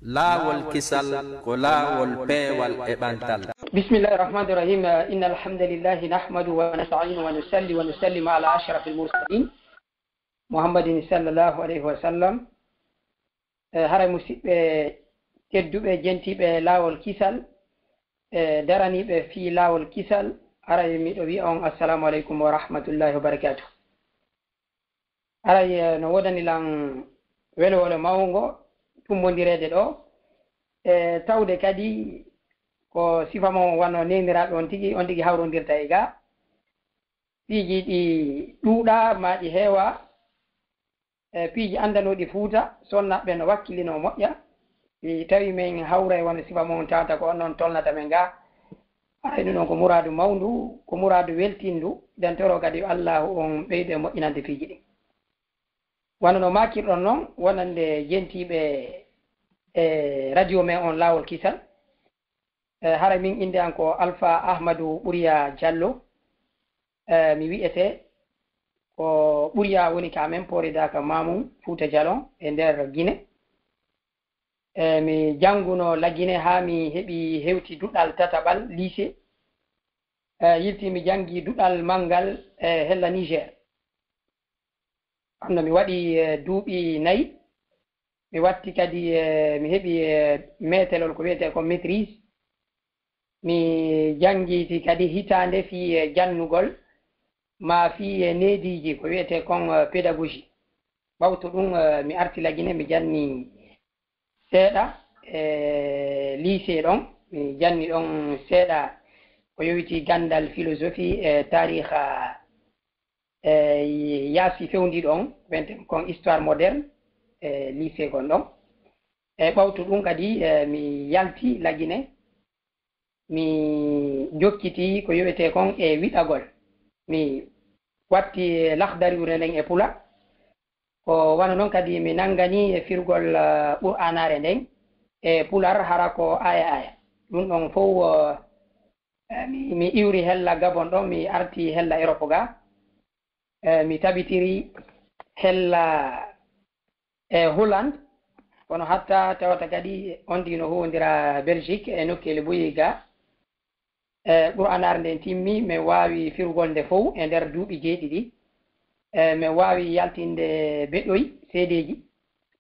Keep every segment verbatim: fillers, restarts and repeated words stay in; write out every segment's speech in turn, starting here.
Laawol kisal ko laawol peewal e ɓantal. بسم الله الرحمن الرحيم. إن الحمد لله نحمده ونستعينه ونصلي ونسلم على أشرف المرسلين محمد صلى الله عليه وسلم. Eh, haray musiɓɓe tedduɓe jentiiɓe laawol kisal, eh, daraniiɓe fii laawol kisal, haray miɗo wi'a on assalamu aleykum wa rahmatullahi wa barakatuh. Haray, eh, no woodani lan welwelo mawngo tummbondireede ɗoo, e tawde kadi ko sifa mon wano neeniraaɓe on tigi, on tigi hawrondirta e ga. Piiji ɗi ɗuuɗaa maa ɗi heewaa, e piiji anndanooɗi Fuuta, sonnaaɓe no wakkilinoo moƴƴa. Si tawii men hawray wano sifa mon tawata ko on non tolnata men ga. Haray ɗum ɗon ko muraadu mawndu, ko muraadu weltinndu, den toro kadi yo Allaahu on ɓeydu e moƴƴinande piiji ɗin. Wano no maakirɗon non, wonande jentiiɓe e radio men on Laawol Kisal, e haray min innde an ko Alfa Ahmadu Ɓuriya Jallo, e mi wi'ete ko Ɓuriya woni ka men Poore Daaka Maamum Fuuta Jalon e nder Gine. E mi jannguno Lagine haa mi heɓi hewti duɗal tataɓal lycée. E yilti mi janngi duɗal manngal e hella Niger. Anno mi waɗi, e, duuɓi nayi. Mi watti kadi, e, mi heɓi, e, meetelol ko wiyetee kon maîtrise. Mi janngiti kadi hitaande fii, e, jannugol maa fii, e, neediiji ko wiyetee kon, e, pédagogie. Ɓawto ɗum, e, mi arti Lagine, mi janni seeɗa, e, lycée ɗon. Mi janni ɗon seeɗa ko yowiti ganndal philosophie, e, taariha, e, yaasi fewndiiɗo on, wiyetee kon histoire moderne, e, lycée kon ɗon. E ɓawto ɗum kadi, e, mi yalti Lagine, mi jokkiti ko yowetee kon e wiɗagol. Mi watti Lahdariyu nden e Pular. Ko wano non kadi mi nanngani e firgol, e, Qur'aanaare nden e Pular, hara ko aaya aaya. Ɗum ɗon fow, e, mi, mi iwri hella Gabon ɗon, mi arti hella Europe ga. E, mi tabitiri hella e Holland, kono hatta tawata kadi on tigi no huwondira Belgique e nokkeeli buyi ga. E, Qur'aanaare nden timmi, mi waawi firgol nde fow e nder duuɓi jeeɗiɗi. E, mi waawi yaltinde beɗoy seedeeji.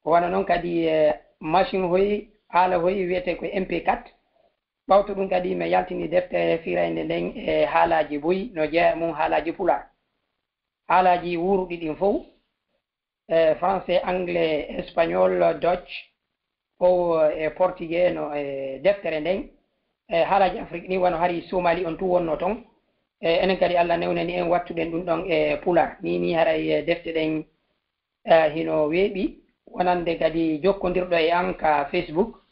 Ko wano non kadi, e, machine hoy, haala hoy wiyetee ko M P quatre. Ɓawto ɗum kadi mi yaltini defte firaynde nden e haalaaji buy no jeyaa e mum haalaaji Pular. Haalaaji wuuruɗi ɗin fow, e, français, anglais, espagnol, Dutch, fow e portugais no e deftere nden. E haalaaji Afrik ni wano hari Somali on tun wonno ton. E enen kadi Allah newnani en wattuɗen ɗum ɗon e Pular. Ni ni haray, e, defte ɗen, e, hino weeɓi. Wonande kadi jokkondirɗo e an ka Facebook,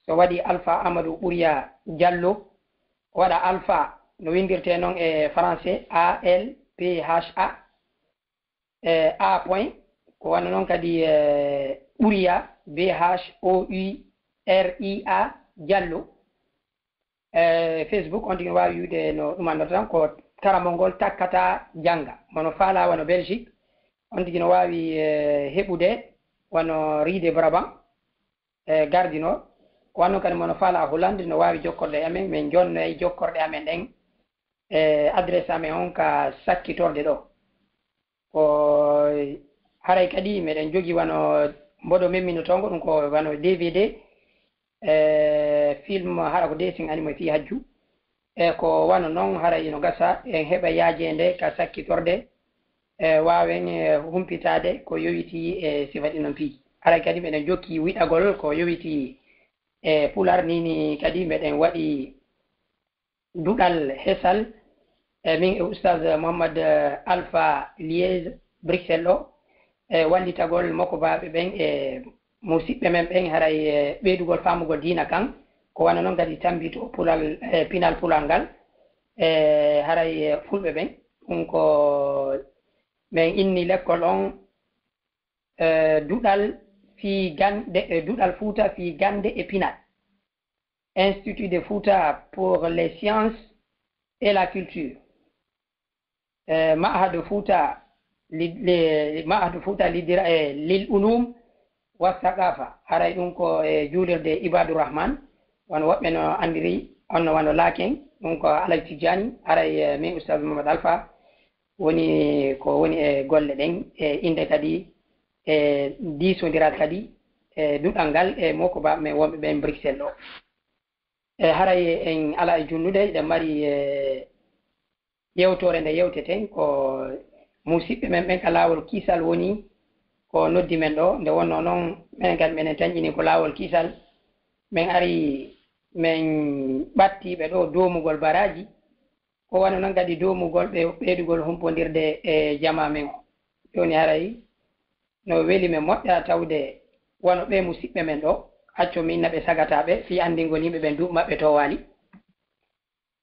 so waɗi Alpha Amadou Ɓuriya Jallo, waɗa Alpha no windirtee non e français, A L P H A, e, A point, ko wano non kadi, e, Ɓuriya, B H O U R I A Jallo. E Facebook, on tigi no waawi wi'ude no ɗum anndata tan, ko karamol ngol takkata jannga. Mo no faalaa wano Belgique, on tigi no waawi, e, heɓude wano Rue de Brabant, e, Gare du Nord. Ko wano kadi mo no faalaa Hollande no waawi jokkorde e amen, min jonnoyay jokkorɗe amen ɗen, e, adresse amen on ka sakkitorde ɗoo. Ko haray kadi meɗen jogii wano mboɗo memminotongo ɗum ko wano D V D, e, film, hara ko dessin animé fii hajju. E ko wano non haray no gasa en heɓa yaajeende ka sakkitorde, e, waawen, e, humpitaade ko yowitii e sifa ɗin non piiji. Haray kadi meɗen jokki wiɗagol ko yowitii e Pular, ni ni kadi meɗen waɗi duɗal hesal, e, min e Oustaz Mouhammad, e, Alpha Liez Bruxelles ɗo, e, wallitagol mokobaaɓe ɓen e musiɓɓe men ɓen, haray, e, ɓeydugol faamugol diina kan, ko wano non kadi tambito pulal, e, pinal pulal ngal, e, haray, e, fulɓe ɓen. Ɗum ko men inni lekkol on, e, duɗal fii gannde, e, duɗal Fuuta fii gannde e pinal. Institut de Fouta pour les sciences et la culture. E, Ma'had Fouta li-, le-, Ma'had Fouta lidira-, e, lil ulum wa saqafa. Haray ɗum ko e juulirde Ibadu Rahman, wano woɓɓe no anndiri, on no wano Laaken, ɗum ko Alhaji Tijjani, haray, eh, min Ustaz Mamadou Alpha woni ko woni e golle ɗen, e innde kadi, e diisondiral kadi, e duɗal ngal, e mokko ba men wonɓe ɓen Bruxelles ɗo. E haray en ala e junnude, eɗen mari, e, yewtoore nde yewteten, ko musiɓɓe men ɓen ka laawol kisal woni ko noddi men ɗo. Nde wonno noon, menen kadi meɗen tanƴini ko laawol kisal, men ari men ɓattiiɓe ɗo doomugol baraaji, ko wano noon kadi doomugol ɓe ɓeydugol humpondirde e jamaa men o. Jooni haray no weli men moƴƴa tawde wano ɓe musiɓɓe men ɗo, acco min na ɓe sagata ɓe fii anndingol yimɓe ɓen duuɓi maɓɓe towaali.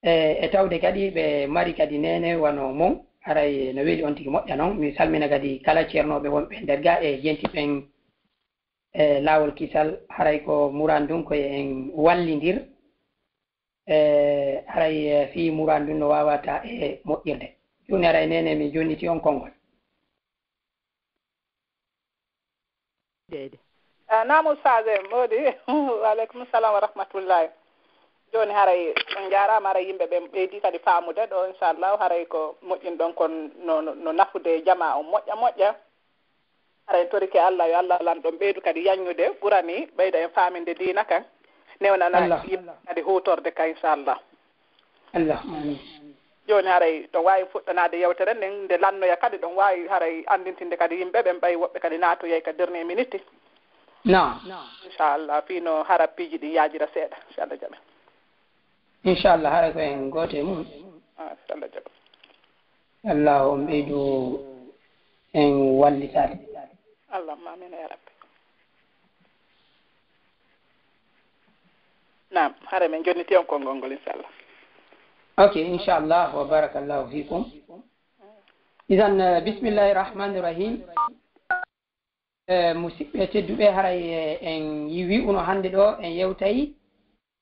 E, e tawde kadi ɓe mari kadi neene wano mon, haray no weli on tigi moƴƴa noon. Mi salmina kadi kala ceernooɓe wonɓe nder ga e jenti ɓen, e, laawol kisal, haray ko muran ndun ko en wallindir, e, haray, e, fii muran ndun no waawata e moƴƴirde. Jooni haray neene mi jonniti on konngol. Deede. Ah, naam Ustaaz, moodi. Wa aleykum salam wa rahmatullahi. Jooni haray on njaaraama, haray yimɓe ɓen ɓeydi kadi faamude ɗo, inchallah, haray ko moƴƴin ɗon kon no, no, no nafude jamaa on moƴƴa moƴƴa. Haray en torike Allah, yo Allah lan ɗon ɓeydu kadi yaññude, ɓurani ɓeyda en faaminde diina kan, newnana Allah. Yimɓe kadi huutorde ka, inchallah. Allah, amin. Jooni haray ɗon waawi fuɗɗanaade yewtere nden, nde lannoya kadi, ɗon waawi haray anndintinde kadi yimɓe ɓen, ɓay woɓɓe kadi naatoyay ka dernier minute. Naam. Inchallah, fii no hara piiji ɗin yaajira seeɗa, si Allah jaɓi. Inchallah, haray ko en gooto e mum. Ah, si Allah jaɓi. Allah on ɓeydu en wallitaade. Allahumma amin ya rabbi. Naam, hara men jonniti on konngol ngol, inchallah. Ok, inchallah, wa barakallahu fikum. Idan, eh, bismillahi rahmani rahim. Eh, musiɓɓe tedduɓe, haray, eh, en yi-, wi'uno hannde ɗo, en yewtay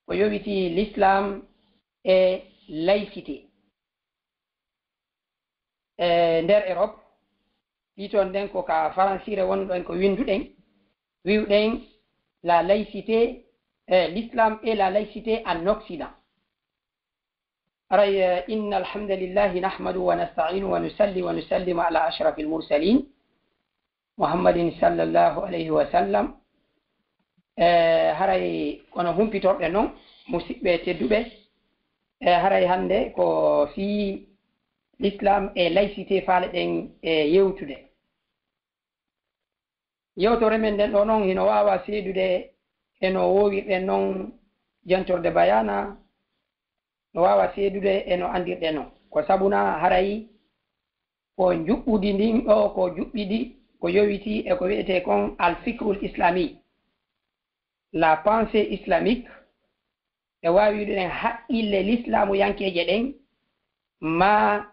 ko yowiti l'islam e laïcité. E nder Europe, fii toon ɗen ko ka faransiire wonɗen ko winnduɗen, wi'uɗen la laïcité, eh, l'islam et la laïcité en Occident. Haray, eh, inna alhamdulillahi nahmadu wa nasta'inu wa nusalli wa nusallimu ala ashrafil mursalin, Muhammadin sallallahu alayhi wa sallam. Eh, haray kono humpitorɗe non, musiɓɓe tedduɓe, eh, haray hannde ko fii l'islam e laïcité faaleɗen e yewtude. Yewtore men nden ɗo non hino waawa seedude e no woowirɗen non jentorde bayaana, no waawa seedude e no anndirɗen non. Ko sabuna haray ko njuɓɓudi ndin ɗo, ko juɓɓidi, ko yowiti e ko wi'etee kon al fikrul islami, la pensée islamique, e waawi wi'ude ɗen haqqille lislaamuyankeeje ɗen, maa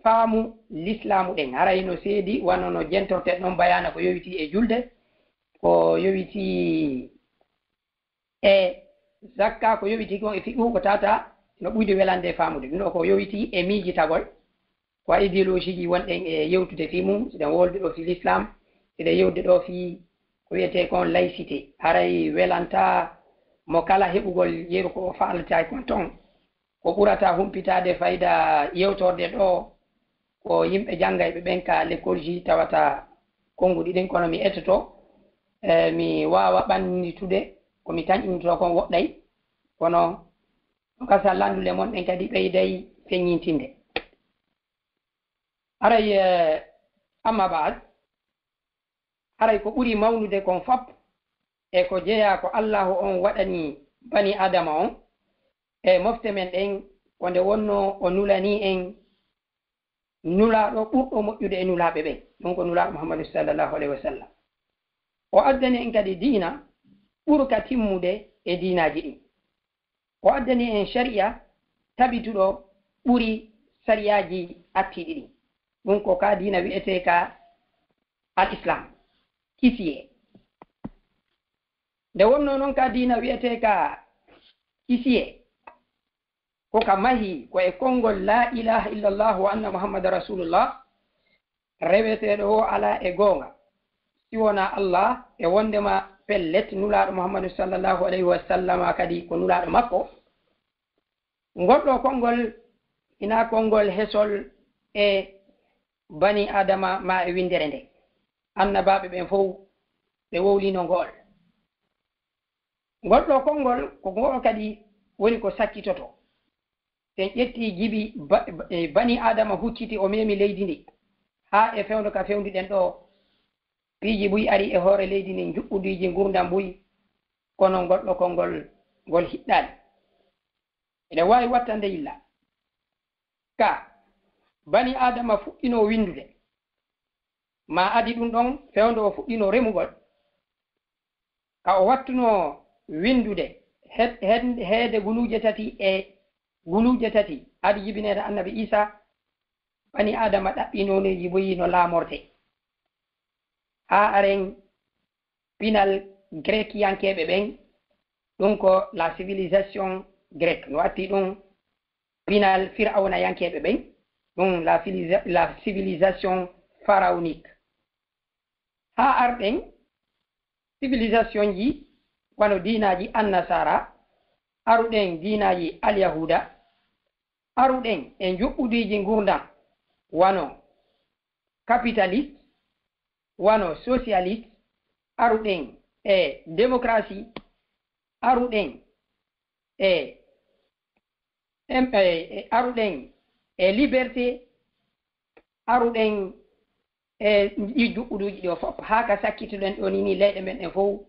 faamu lislaamu ɗen. Haray no seedi wano no jentorten non bayaana ko yowiti e julde, ko yowiti e zakka, ko yowiti kon e fiqhu, ko tata no ɓuyde welande e faamude. Ɗum ɗo ko yowiti e miijitagol. Ko idéologie ji wonɗen e yewtude fii mum, siɗen wolde ɗo fii l'islam, siɗen yewtude ɗo fii ko wiyetee kon laïcité. Haray welanta mo kala heɓugol yeru ko o faalata kon ton. Ko ɓurata humpitaade fayda yewtorde ɗo ko yimɓe janngayɓe ɓen ka lekkolji tawata konnguɗi ɗin, kono mi etoto, e, mi waawa ɓannitude ko mi tanƴinto kon woɗɗay, kono ɗum kasa lanndule mon ɗen kadi ɓeyday feññintinde. Haray, eh, amma baad, haray ko ɓuri mawnude kon fop e ko jeyaa ko Allahu on waɗani bani Adama on e mofte men ɗen, ko nde wonnoo o nulanii en nulaaɗo ɓurɗo moƴƴude e nulaaɓe ɓen, ɗum ko nulaaɗo Muhammadu sallallahu alayhi wa sallam. O addani en kadi diina ɓurka timmude e diinaaji ɗin. O addani en shari'a tabituɗo ɓuri sariyaaji attiiɗi ɗin. Ɗum ko ka diina wi'etee ka al-Islam, kisiye. Nde wonnoo non ka diina wi'etee ka kisiye, ko ka mahi ko e konngol la ilaha illallah wa anna Muhammada rasulullah, reweteeɗo o alaa e goonga si wonaa Allah, e wonndema pellet, Nulaaɗo Muhammadu sallallahu alayhi wa sallama kadi ko Nulaaɗo makko. Ngol ɗoo konngol hinaa konngol hesol e bani Aadama maa e winndere nde. Annabaaɓe ɓen fow ɓe wowlino ngool. Ngol ɗoo konngol ko ngool kadi woni ko sakkitotoo. Sen ƴetti jibi ba-, ba-, e bani Aadama hucciti o memi leydi ndi, haa e fewndo ka fewndiɗen ɗoo, piiji buy ari e hoore leydi ndi, njuɓɓudiiji ngurndan buy, kono ngol ɗoo konngol ngol hiɗɗaali. Eɗen waawi wattande yilla. Ka bani Aadama fuɗɗinoo winndude, maa adi ɗum ɗon fewndo o fuɗɗinoo remugol, ka o wattunoo winndude he-, he-, heede guluuje tati e guluuje tati adi jibineede Annabi Iisaa, bani Aadama ɗaɓɓi nooneeji buy no laamortee. Haa aren pinal Grekiyankeeɓe ɓen, ɗum ko la civilisation grecque. No watti ɗum pinal Firawnayankeeɓe ɓen, ɗum la filisa-, la civilisation pharaonique. Haa arɗen civilisationji wano diinaaji Annasaara, aruɗen diinaaji Alyahuuda, aruɗen e njuɓɓudiiji ngurndan wano capitaliste, wano socialiste, aruɗen e démocratie, aruɗen e, em-, e, e, aruɗen e liberté, aruɗen e ɗi njuɓɓudiiji ɗoo fof, haa ka sakkitoɗen ɗoo nii, nii leyɗe men ɗen fof,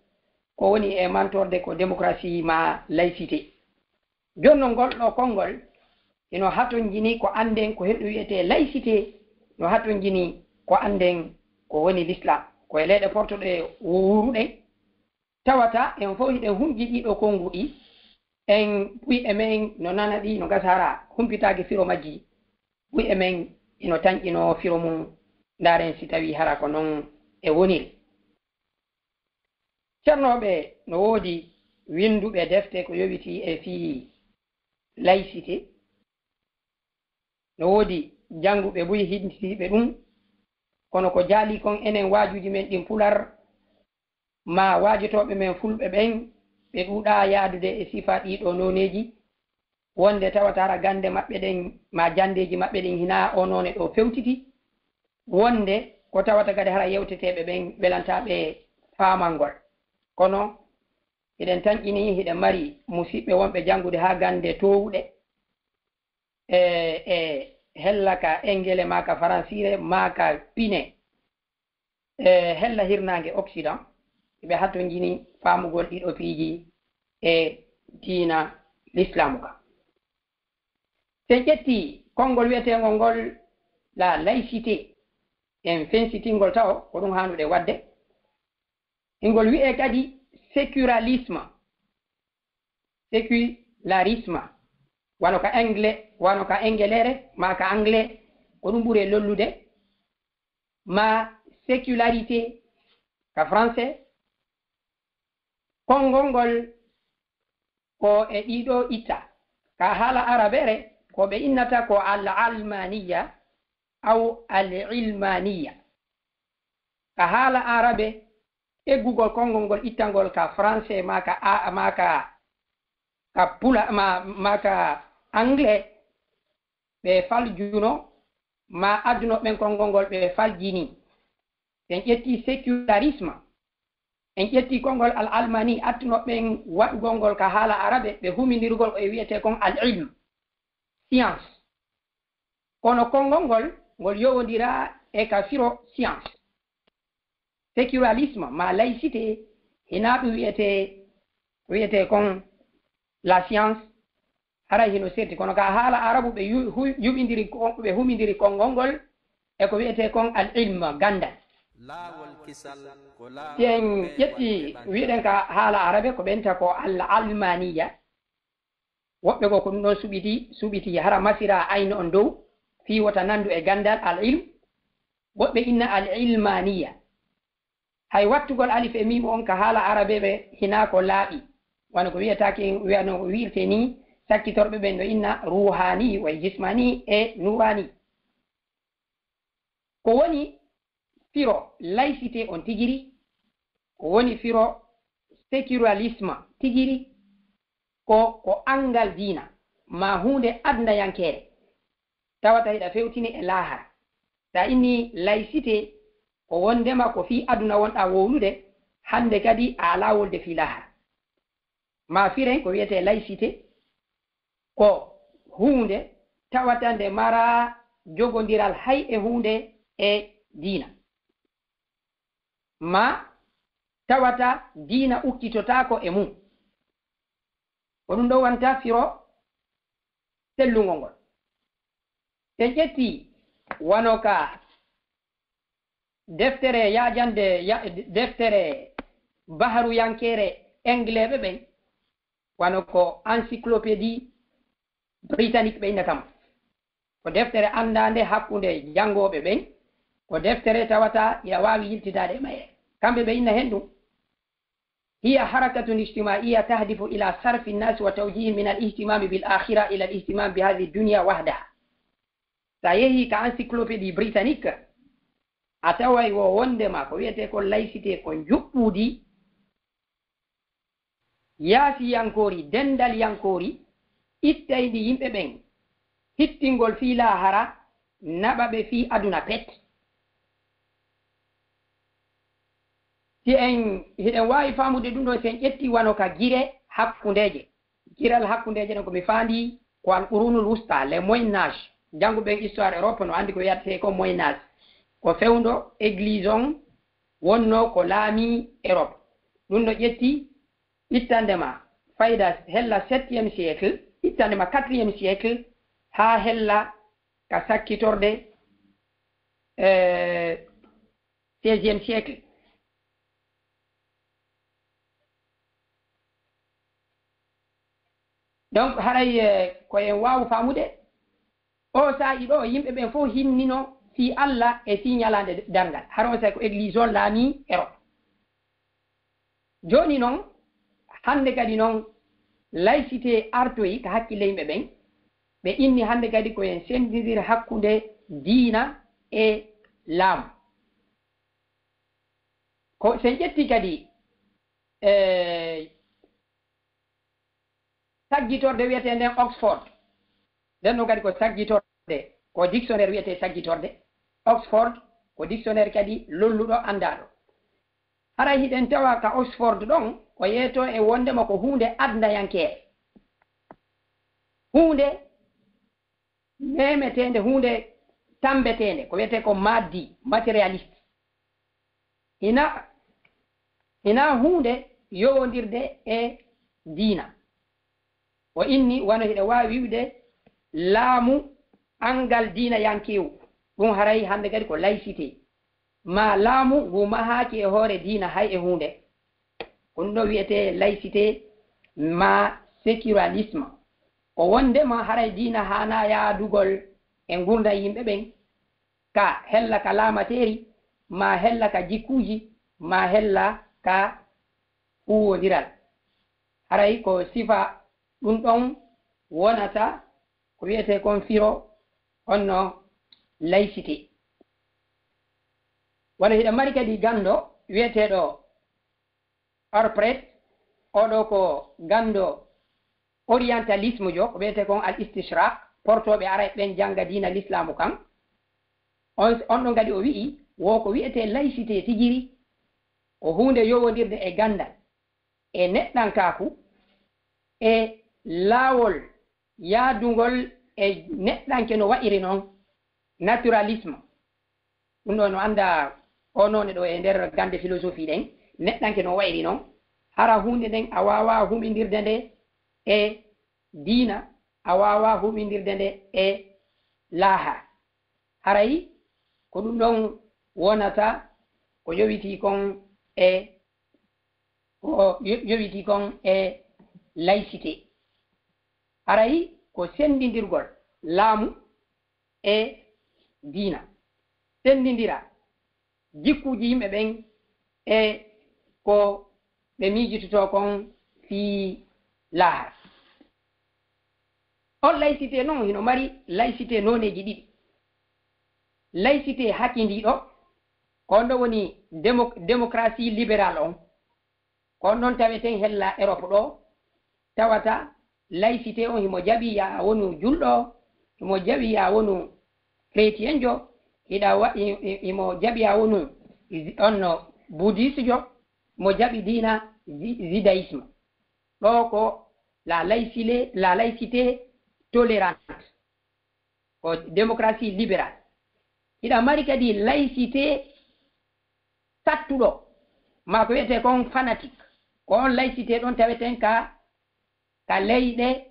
ko woni e mantorde ko démocratie maa laïcité. Jooni non, ngol ɗoo konngol hino hatonjini ko annden ko honɗum wiyetee laïcité, no hatonjini ko annden ko woni l'islam. Ko e leyɗe portoɗe wuuruɗen, tawata en fof hiɗen hunƴi ɗii ɗoo konnguɗi, en buy e men no nana ɗi, no gasa hara humpitaaki firo majji, buy e men hino tanƴinoo firo mum, ndaaren si tawii hara ko non e woniri. Cernooɓe no woodi winnduɓe defte ko yowitii e fii laïcité, no woodi jannguɓe buy hintitiiɓe ɗum, kono ko jaalii kon enen waajuuji men ɗin pular, maa waajotooɓe men fulɓe ɓen, ɓe ɗuuɗaa yaadude e sifa ɗii ɗoo nooneeji, wonde tawata hara gannde maɓɓe ɗen, maa janndeeji maɓɓe ɗin hinaa oo noone ɗoo fewtiti, wonde ko tawata kadi hara yewteteeɓe ɓen welantaa ɓe faamangol. Kono hiɗen tanƴini, hiɗen mari musiɓɓe wonɓe janngude haa gannde toowuɗe, e, e hella ka Engele, maa ka Faransiire, maa ka Pine, e hella hirnaange Occident, ɓe hatonjini faamugol ɗii ɗoo piiji e diina Lislaamu ka. Si en ƴetti konngol wiyeteengol ngol la laïcité, en fensitingol tawo ko ɗum haanuɗen waɗde. Hingol wiyee kadi sécularisme. Sécularisme. Wano ka anglais, wano ka engelere, maa ka anglais, ko ɗum ɓuri lollude. Maa sécularité ka français. Konngol ngol ko e ɗii ɗoo itta. Ka haala arabere, ko ɓe innata ko al-almaniya aw al-ilmaniya. Ka haala arabe, eggugol konngol ngol ittangol ka français, maa ka a-, maa ka, ka pula-, maa, maa ka anglais, ɓe faljuno, maa adduno ɓen konngol ngol ɓe faljini. Si en ƴetti sécularisme, en ƴetti konngol al-almani, attuno ɓen waɗugol ngol ka haala arabe, ɓe humindirgol ko e wiyetee kon al-ilm, science. Kono konngol ngol, ngol yowondiraa e ka firo science. Sécularisme maa laïcité, hinaa ɗum wiyetee, wiyetee kon la science, haray hino serti. Kono ka haala arabu, ɓe yu-, hu-, yuɓindiri ko, ɓe humindiri konngol ngol e ko wiyetee kon al ilm, ganndal. Laawol kisal ko laawol. Si en ƴetti, wiɗen ka haala arabe, ko ɓenta ko al almaniya. Woɓɓe goo ko ɗum ɗon suɓiti, suɓiti hara masira ayno on dow, fii wota nandu e ganndal al ilm. Woɓɓe inna al ilmaniya. Hay wattugol alif e miimu on ka haala arabeeɓe hinaa ko laaɓi. Wano ko wi'etaake, wano ko wi'irtee nii, sakkitorɓe ɓen no inna ruuhaani, wa jismaani e nuuraani. Ko woni firo laïcité on tigiri, ko woni firo sécularisme tigiri ko, ko anngal diina, maa huunde adnayankeere, tawata hiɗa fewtini e laahara. Sa inni laïcité, ko wondema ko fii aduna wonɗaa wowlude, hannde kadi a alaa wolde fii laahara. Maa firen ko wiyetee laïcité, ko huunde tawata nde maraa jogondiral hay e huunde e diina. Maa tawata diina ukkitotaako e mum. Ko ɗum ɗoo wonta firo sellungol ngol. Sen ƴetti wano ka deftere yaajande, ya-, deftere baharuyankeere Engleeɓe ɓen, wano ko Encyclopédie Britannique ɓe innata mo. Ko deftere anndaande hakkunde janngooɓe ɓen, ko deftere tawata ina waawi yiltidaade e mayre. Kamɓe ɓe inna heen ɗum, هي حركة اجتماعية تهدف إلى صرف الناس وتوجيههم من الاهتمام بالآخرة إلى الاهتمام بهذه الدنيا وحدها. Sa yehi ka Encyclopédie Britannique, a taway wo wondema ko wiyetee ko laïcité ko njuɓɓudi yaasiyankoori, denndalyankoori, ittayndi yimɓe ɓen hittingol fii laahara, naɓa ɓe fii aduna pet. Si en, hiɗen waawi faamude ɗum ɗoo, si en ƴetti wano ka gire hakkundeeje. Giral hakkundeeje ɗen ko mi faandi ko al qurunul wusta, les Moyen Âge. Jannguɓe ɓen histoire Europe no anndi ko wiyatee ko Moyen Âge. Ko fewndo église on wonno ko laami Europe. Ɗum no ƴetti ittande ma fayda hella septième siècle, ittande ma quatrième siècle, haa hella ka sakkitorde, eh, seizième siècle. Donc, haray, eh, ko en waawu faamude, oo saa'i ɗoo, yimɓe ɓen fof hinnino fii Alla e fii ñalaande darngal. Hara on saa'i ko église on laamii Europe. Jooni non, hannde kadi non, laïcité artoyi ka hakkille yimɓe ɓen. Ɓe inni hannde kadi ko en senndindira hakkunde diina e laamu. Ko sen ƴetti kadi, eh, saggitorde wiyeteende Oxford. Nden ɗon kadi ko saggitorde, ko dictionnaire wiyetee saggitorde. Oxford ko dictionnaire kadi lolluɗo, anndaaɗo. Haray hiɗen tawa ka Oxford ɗon, o yeetoo e wondema ko huunde adnayankeere. Huunde memeteende, huunde tammbeteende, ko wiyetee ko maddi, matérialiste. Hina, hina huunde yowondirde e diina. O inni wano hiɗa waawi wi'ude laamu anngal diinayankeewu. Ɗum haray hannde kadi ko laïcité. Maa laamu ngu mahaaki e hoore diina hay e huunde. Ko ɗum ɗoo wiyetee laïcité maa sécularisme. Ko wondema haray diina haanaa yaadugol e ngurndan yimɓe ɓen, ka hella ka laamateeri, maa hella ka jikkuuji, maa hella ka huuwondiral. Haray ko sifa ɗum ɗon wonata ko wiyetee kon firo honno laïcité. Wano hiɗa mari kadi ganndo wiyeteeɗo Alfred, oo ɗoo ko ganndo orientalisme jo, ko wiyetee kon al istishraq, portooɓe Arab ɓen jannga diina lislaamu kan. On, on ɗon kadi o wi'i, wo ko wiyetee laïcité tigiri, ko huunde yowondirde e ganndal, e neɗɗankaaku, e laawol yaadungol e neɗɗanke no wa'iri non, naturalisme. Ɗum ɗoo no anndaa oo noone ɗoo e nder gannde philosophie ɗen, neɗɗanke no wa'iri non. Hara huunde nden a waawaa humindirde nde e diina, a waawaa humindirde nde e laahara. Haray ko ɗum ɗon wonata ko yowitii kon e, ko yo-, yowitii kon e laïcité. Haray ko senndindirgol laamu e diina. Senndindira jikkuuji yimɓe ɓen e ko ɓe miijitotoo kon fii laahara. On laïcité non hino mari laïcité nooneeji ɗiɗi. Laïcité hakindiiɗo, ko on ɗoo woni démo-, démocratie libérale on. Ko on ɗon taweten hella Europe ɗo, tawata laïcité on himo jaɓi ya a wonu julɗo, himo jaɓi ya a wonu chrétienjo, hiɗa wa-, hi-, hi-, himo jaɓi ya a wonu zi-, on no bouddhiste jo, mo jaɓi diina zi-, judaïsme. Ɗo ko la laïcité, la laïcité tolérante, ko démocratie libérale. Hiɗa mari kadi laïcité sattuɗo, ma ko wiyetee kon fanatique. Ko on laïcité ɗon taweten ka, ka leyɗe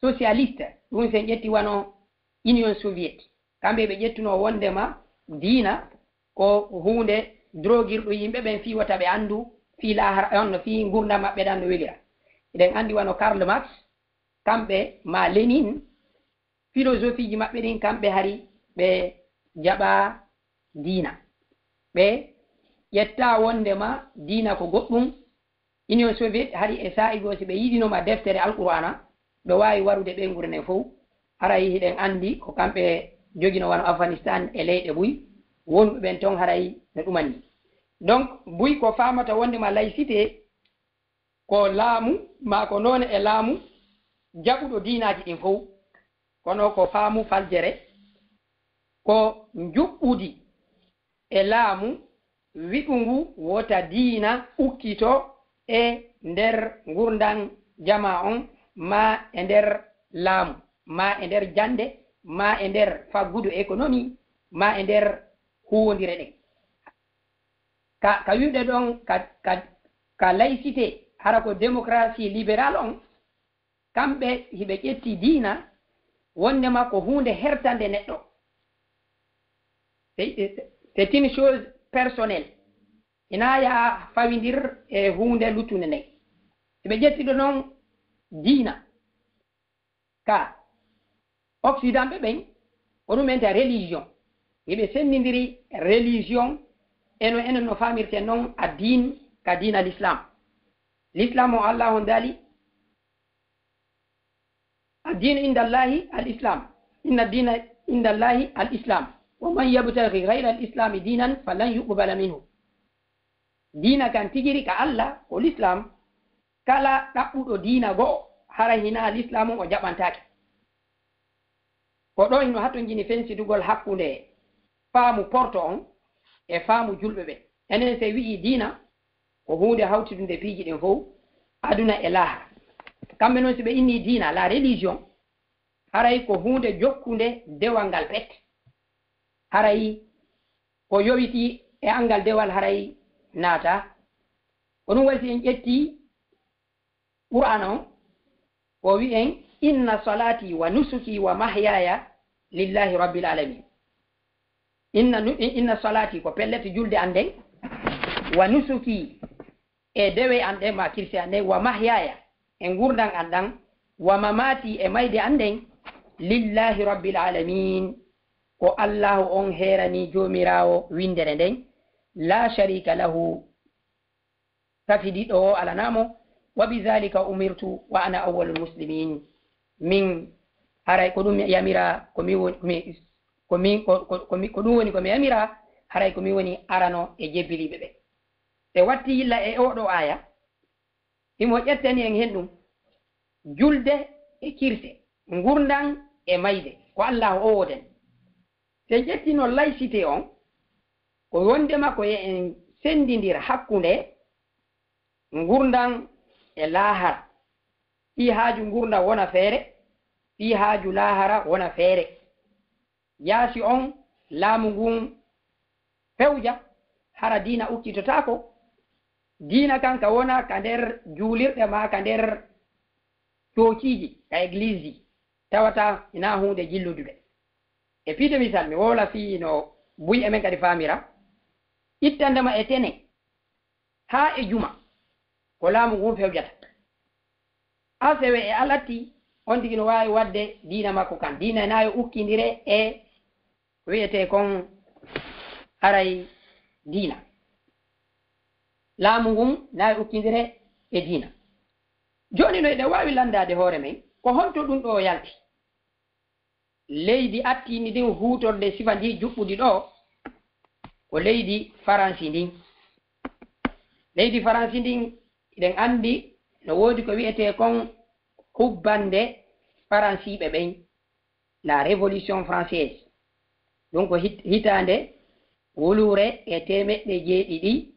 socialiste, ɗum sen ƴetti wano Union Soviet. Kamɓe ɓe ƴettuno wondema diina ko huunde drogirɗo yimɓe ɓen fii wota ɓe anndu fii laahara, on no fii ngurndan maɓɓe ɗan no welira. Eɗen anndi wano Karl Marx, kamɓe ma Lénine, philosophie ji maɓɓe ɗin, kamɓe hari ɓe jaɓaa diina. Ɓe ƴettaa wondema diina ko goɗɗum. Union Soviet hari e saa'i goo, si ɓe yiɗinoma deftere Alqur'aana, ɓe waawi warude ɓeynguure nden fow. Haray hiɗen anndi ko kamɓe jogino wano Afghanistan e leyɗe buy, wonɓe ɓen ton haray no ɗumani. Donc, buy ko faamata wondema laïcité ko laamu, maa ko noone e laamu jaɓuɗo diinaaji ɗin fow. Kono ko faamu faljere, ko njuɓɓudi e laamu wi'ungu wota diina ukkito e nder ngurndan jamaa on, maa e nder laamu, maa e nder jannde, maa e nder faggudu économie, maa e nder huuwondire ɗen. Ka, ka wi'ude ɗon ka, ka, ka laïcité, hara ko démocratie libérale on, kamɓe hiɓe ƴetti diina wondema ko huunde hertande neɗɗo. C'est, c'est une chose personnelle. Hinaa ya fawindir e huunde luttunde nden. Hiɓe ƴetti ɗo non diina. Ka Occident ɓe ɓen, ko ɗum enta religion. Hiɓe senndindiri religion, eno, enen no faamirten non addiin ka diina l'islam. L'islam o Allah on daali, "Ad-dinu inda Allahi al-Islam. Inna ad-dina inda Allahi al-Islam. Wa man yabtaghi ghayra al-Islami dinan falan yuqbala minhu." Diina kan tigiri ka Allah ko l'islam. Kala ɗaɓɓuɗo diina go'o, hara hinaa l'islam on o jaɓantaake. Ko ɗo hino hatonjini fensidugol hakkunde faamu porto on e faamu julɓe ɓe. Enen se wi'i diina, ko huunde hawtidunde piiji ɗin fow, aduna e laahara. Kamɓe non si ɓe inni diina, la religion, haray ko huunde jokkunde dewal ngal pet. Haray ko yowiti e angal dewal haray naata. Ko ɗum waɗi si en ƴetti Qur'aana on, ko wi'en, "Inna salati wa nusuki wa mahyaya lillahi rabbil alamin." Inna nu-, inna salati, ko pellet julde an nden, wa nusuki, e dewe an ɗen, ma kirse an ɗen, wa mahyaya, e ngurndan an ɗan, wa mamati, e mayde an nden, lillahi rabbil alamin, ko Allahu on heerani joomiraawo winndere nden, la sharika lahu, kafidiɗo o alanaa mo, "Wa bi zalika umirtu wa ana awwalul muslimin." Min haray ko ɗum yamira, ko mi woni, ko mi, ko min, ko, ko, ko mi, ko ɗum woni ko mi yamira, haray ko mi woni arano e jebbiliiɓe ɓe. Ɓe watti yilla e oo ɗoo aaya, himo ƴettani en hen ɗum, julde e kirse, ngurndan e mayde, ko Allah o woodani. Si en ƴettino laïcité on, ko wondema ko yo en senndindir hakkunde ngurndan e laahara. Fii haaju ngurndan wona feere, fii haaju laahara wona feere. Yaasi on laamu ngun fewja, hara diina ukkitotaako. Diina kan ka wona ka nder juulirɗe maa ka nder coociiji, ka egliseji, tawata hinaa huunde jilludude. E piide misal, mi wowla fii no buy e men kadi faamira, ittandema e tene haa e juma, ko laamu ngun fewjata. Asewe e alati, on tigi no waawi waɗde diina makko kan. Diina na yo ukkindire e ko wi'etee kon haray diina. Laamu ngun na yo ukkindire e diina. Jooni no eɗen waawi lanndaade hoore men, ko honto ɗum ɗoo yalti? Leydi attiindi ndin huutorde sifa ndi juɓɓudi ɗoo, ko leydi Faransi ndin. Leydi Faransi ndin Hiɗen anndi no woodi ko wi'etee kon hubbande Faransiiɓe ɓen, la Révolution française. Ɗum ko hit-, hitaande wuluure e teemeɗɗe jeeɗiɗi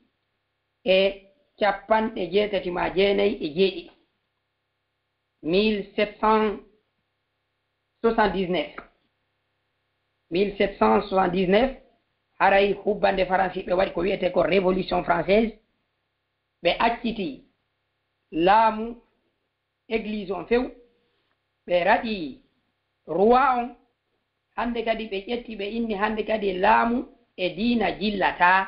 e capanɗe jeetati maa jeenayi e jeeɗiɗi, mille sept cent soixante-dix-neuf. Mille sept cent soixante-dix-neuf, haray hubbande Faransiiɓe waɗi ko wi'etee ko Révolution française. Ɓe acciti laamu, église on few, ɓe raɗi roi on. Hannde kadi ɓe ƴetti, ɓe inni hannde kadi laamu e diina jillataa.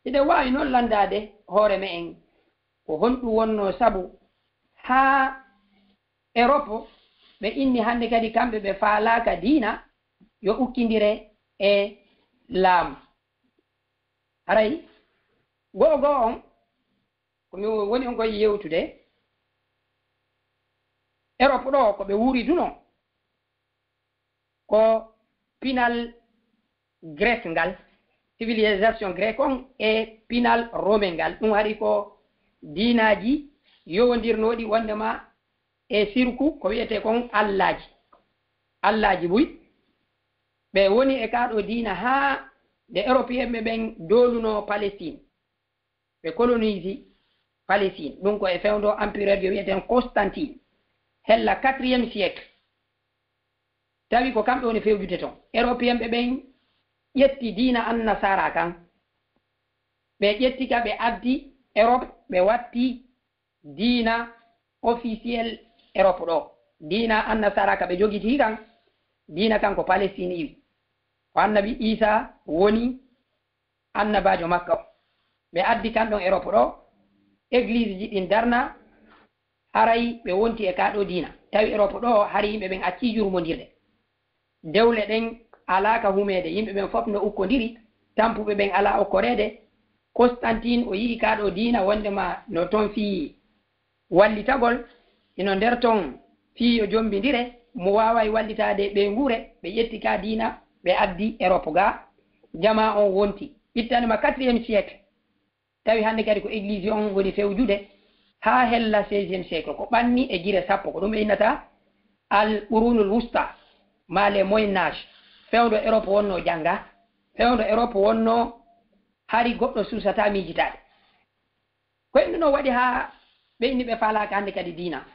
Hiɗen waawi noon lanndaade hoore me'en ko honɗum wonnoo sabu haa Europe, ɓe inni hannde kadi kamɓe ɓe faalaaka diina yo ukkindire e laamu. Haray go'o go'o on, ko mi woni on koye yewtude, Europe ɗo ko ɓe wuuridunoo ko pinal Grece ngal, civilisation grecque on e pinal romain ngal. Ɗum hari ko diinaaji yowondirnooɗi wonndema e sirku ko wi'etee kon allaaji. Allaaji buy, ɓe woni e kaa ɗoo diina haa nde Européen ɓe ɓen doolunoo Palestine. Ɓe colonise Palestine. Ɗum ko e fewndo empereur jo wi'eten Constantine, hella quatrième siècle. Tawi ko kamɓe woni fewjude ton. Européen ɓe ɓen ƴetti diina annasara kan. Ɓe ƴetti ka, ɓe addi Europe, ɓe watti diina officiel Europe ɗo. Diina annasara ka ɓe jogiti kan, diina kan ko Palestine iwi. Ko annabi Isa woni annabaajo makka o. Ɓe addi kan ɗon Europe ɗo, église ji ɗin darna, haray ɓe wonti e kaa ɗoo diina. Tawi Europe ɗo hari yimɓe ɓen accii jurmondirde. Dewle ɗen alaa ka humeede, yimɓe ɓen fof no ukkondiri, tampuɓe ɓen alaa okkoreede. Constantine o yi'i kaa ɗoo diina wonndema no ton fii wallitagol, hino nder ton fii yo jommbindire, mo waaway wallitaade ɓeynguure, ɓe ƴetti kaa diina, ɓe addi Europe ga, jamaa on wonti. Ittanima quatrième siècle, tawi hannde kadi ko église on woni fewjude, haa hella seizième siècle, ko ɓanni e gire sappo, ko ɗum ɓe innata al qurunul wusta, maa le Moyen Âge, fewndo Europe wonno jannga, fewndo Europe wonno hari goɗɗo suusataa miijitaade. Ko ɗum ɗon waɗi haa ɓe inni ɓe faalaaka hannde kadi diina.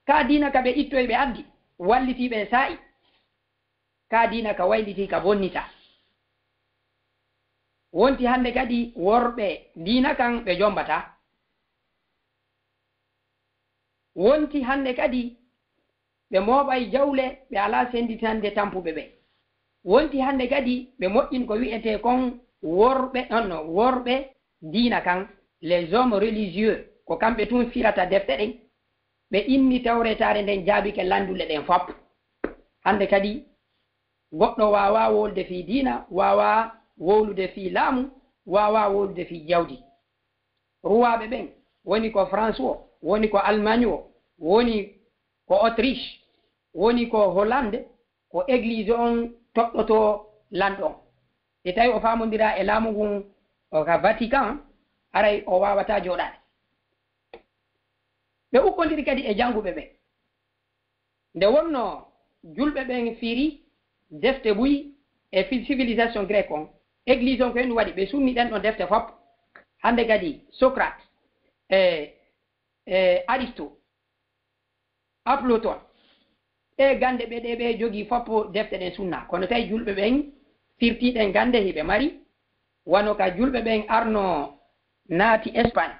Kaa diina ka ɓe ittoyi ɓe addi, wallitii ɓe e saa'i. Kaa diina ka waylitii ka bonnita. Wonti hannde kadi worɓe diina kan ɓe jombata. Wonti hannde kadi ɓe mooɓay jawle, ɓe alaa sennditande tampuɓe ɓe. Wonti hannde kadi ɓe moƴƴin ko wi'etee kon worɓe, non, non, worɓe diina kan, les hommes religieux, ko kamɓe tun firata defte ɗen. Ɓe inni tawretaare nden jaabike lanndule ɗen fop. Hannde kadi goɗɗo waawaa wowlude fii diina, waawaa wowlude fii laamu, waawaa wowlude fii jawdi. Ruwaaɓe ɓen, woni ko France o, woni ko Allemagne o, woni ko Autriche, woni ko Hollande, ko église on toɗɗotoo lanɗo on. Si tawi o faamondiraa e laamu ngun, o ka Vatican, haray o waawataa jooɗaade. Ɓe ukkondiri kadi e jannguɓe ɓen. Nde wonnoo julɓe ɓen firi defte buy e fi-, civilisation grecque on, église on ko henndu waɗi, ɓe sunni ɗen ɗon defte fop. Hannde kadi Socrate e, e Aristo, Platon, ɗee gannde ɓe, ɗe ɓe jogii fop defte ɗen sunna. Kono tawi julɓe ɓen firti ɗen gannde hiɓe mari, wano ka julɓe ɓen arno naati Espagne.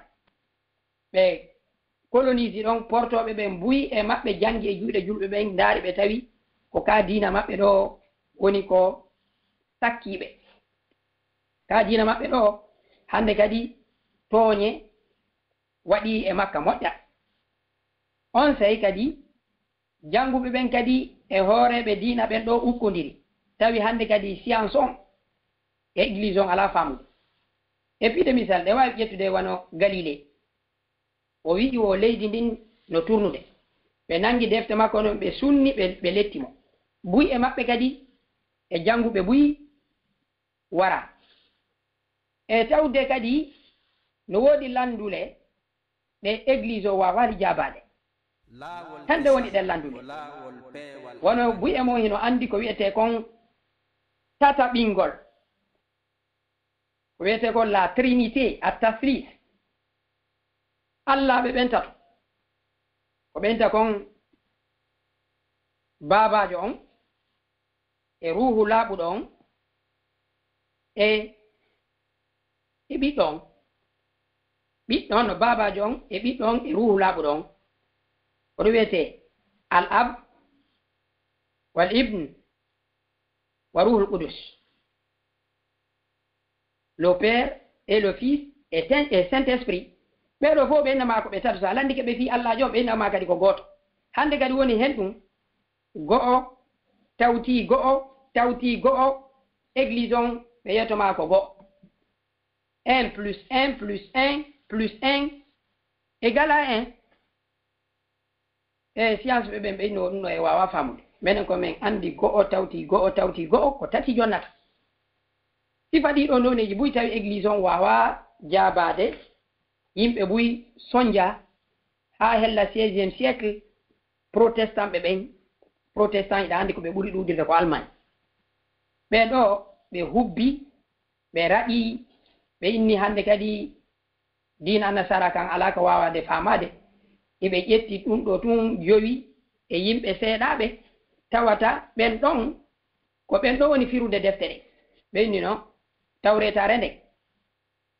Ɓe colonise ɗon, portooɓe ɓen buy e maɓɓe janngi e juuɗe julɓe ɓen, ndaari ɓe tawi ko ka diina maɓɓe ɗo woni ko sakkiiɓe. Ka diina maɓɓe ɗo hannde kadi tooñe waɗi e makka moƴƴa. Onsay kadi jannguɓe ɓen kadi e hooreeɓe diina ɓen ɗo ukkondiri. Tawi hannde kadi science on e église on alaa faamude. E piide misal, ɗe waawi ƴettude wano Galilée. O wi'i wo leydi ndin no turnude. Ɓe nangi defte makko non, ɓe sunni, ɓe, ɓe letti mo. Buy e maɓɓe kadi e jannguɓe buy wara. E tawde kadi No woodi lanndule ɗe egliis o waawaali jaabaade. Hannde woni ɗen lanndule. Wano buy e mon hino anndi ko wi'etee kon tataɓingol. Ko wi'etee kon la trinité, at taslis. Allaaɓe ɓen tato. Ko ɓen ta kon baabaajo on, e ruuhu laaɓuɗo on, e, e ɓiɗɗo on. Ɓiɗɗo on no baabaajo on, e ɓiɗɗo on, e ruuhu laaɓuɗo on. Ko ɗum wi'etee al ab, wal ibn, wa ruuhul qudus. Le Père et le Fils et Saint-, et Saint-Esprit. Ɓee ɗoo fof ɓe innama ko ɓe tato. So a lanndike ɓe fii Allaajo on, ɓe innama kadi ko gooto. Hannde kadi woni hen ɗum, go'o, tawti go'o, tawti go'o, egliis on, ɓe yetoma ko go'o. Un plus un plus un plus un égale à un. E science ɓe ɓen ɓe inno ɗum ɗo e waawa faamude. Menen ko men anndi go'o tawti go'o tawti go'o ko tati jonnata. Si faɗi ɗo nooneeji buy tawi egliis on waawa jaabaade, yimɓe buy sonja haa hella seizième siècle, protestant ɓe ɓen, protestant iɗa anndi ko ɓe ɓuri ɗuuɗirde ko Allemagne. Ɓee ɗo ɓe hubbi, ɓe raɗi, ɓe inni hannde kadi diina annasara kan alaa ko waawaade faamaade. Iɓe ƴetti ɗum ɗo tun jowi e yimɓe seeɗaaɓe, tawata ɓen ɗon, ko ɓen ɗo woni firude deftere. Ɓe inni no, tawretaare nden,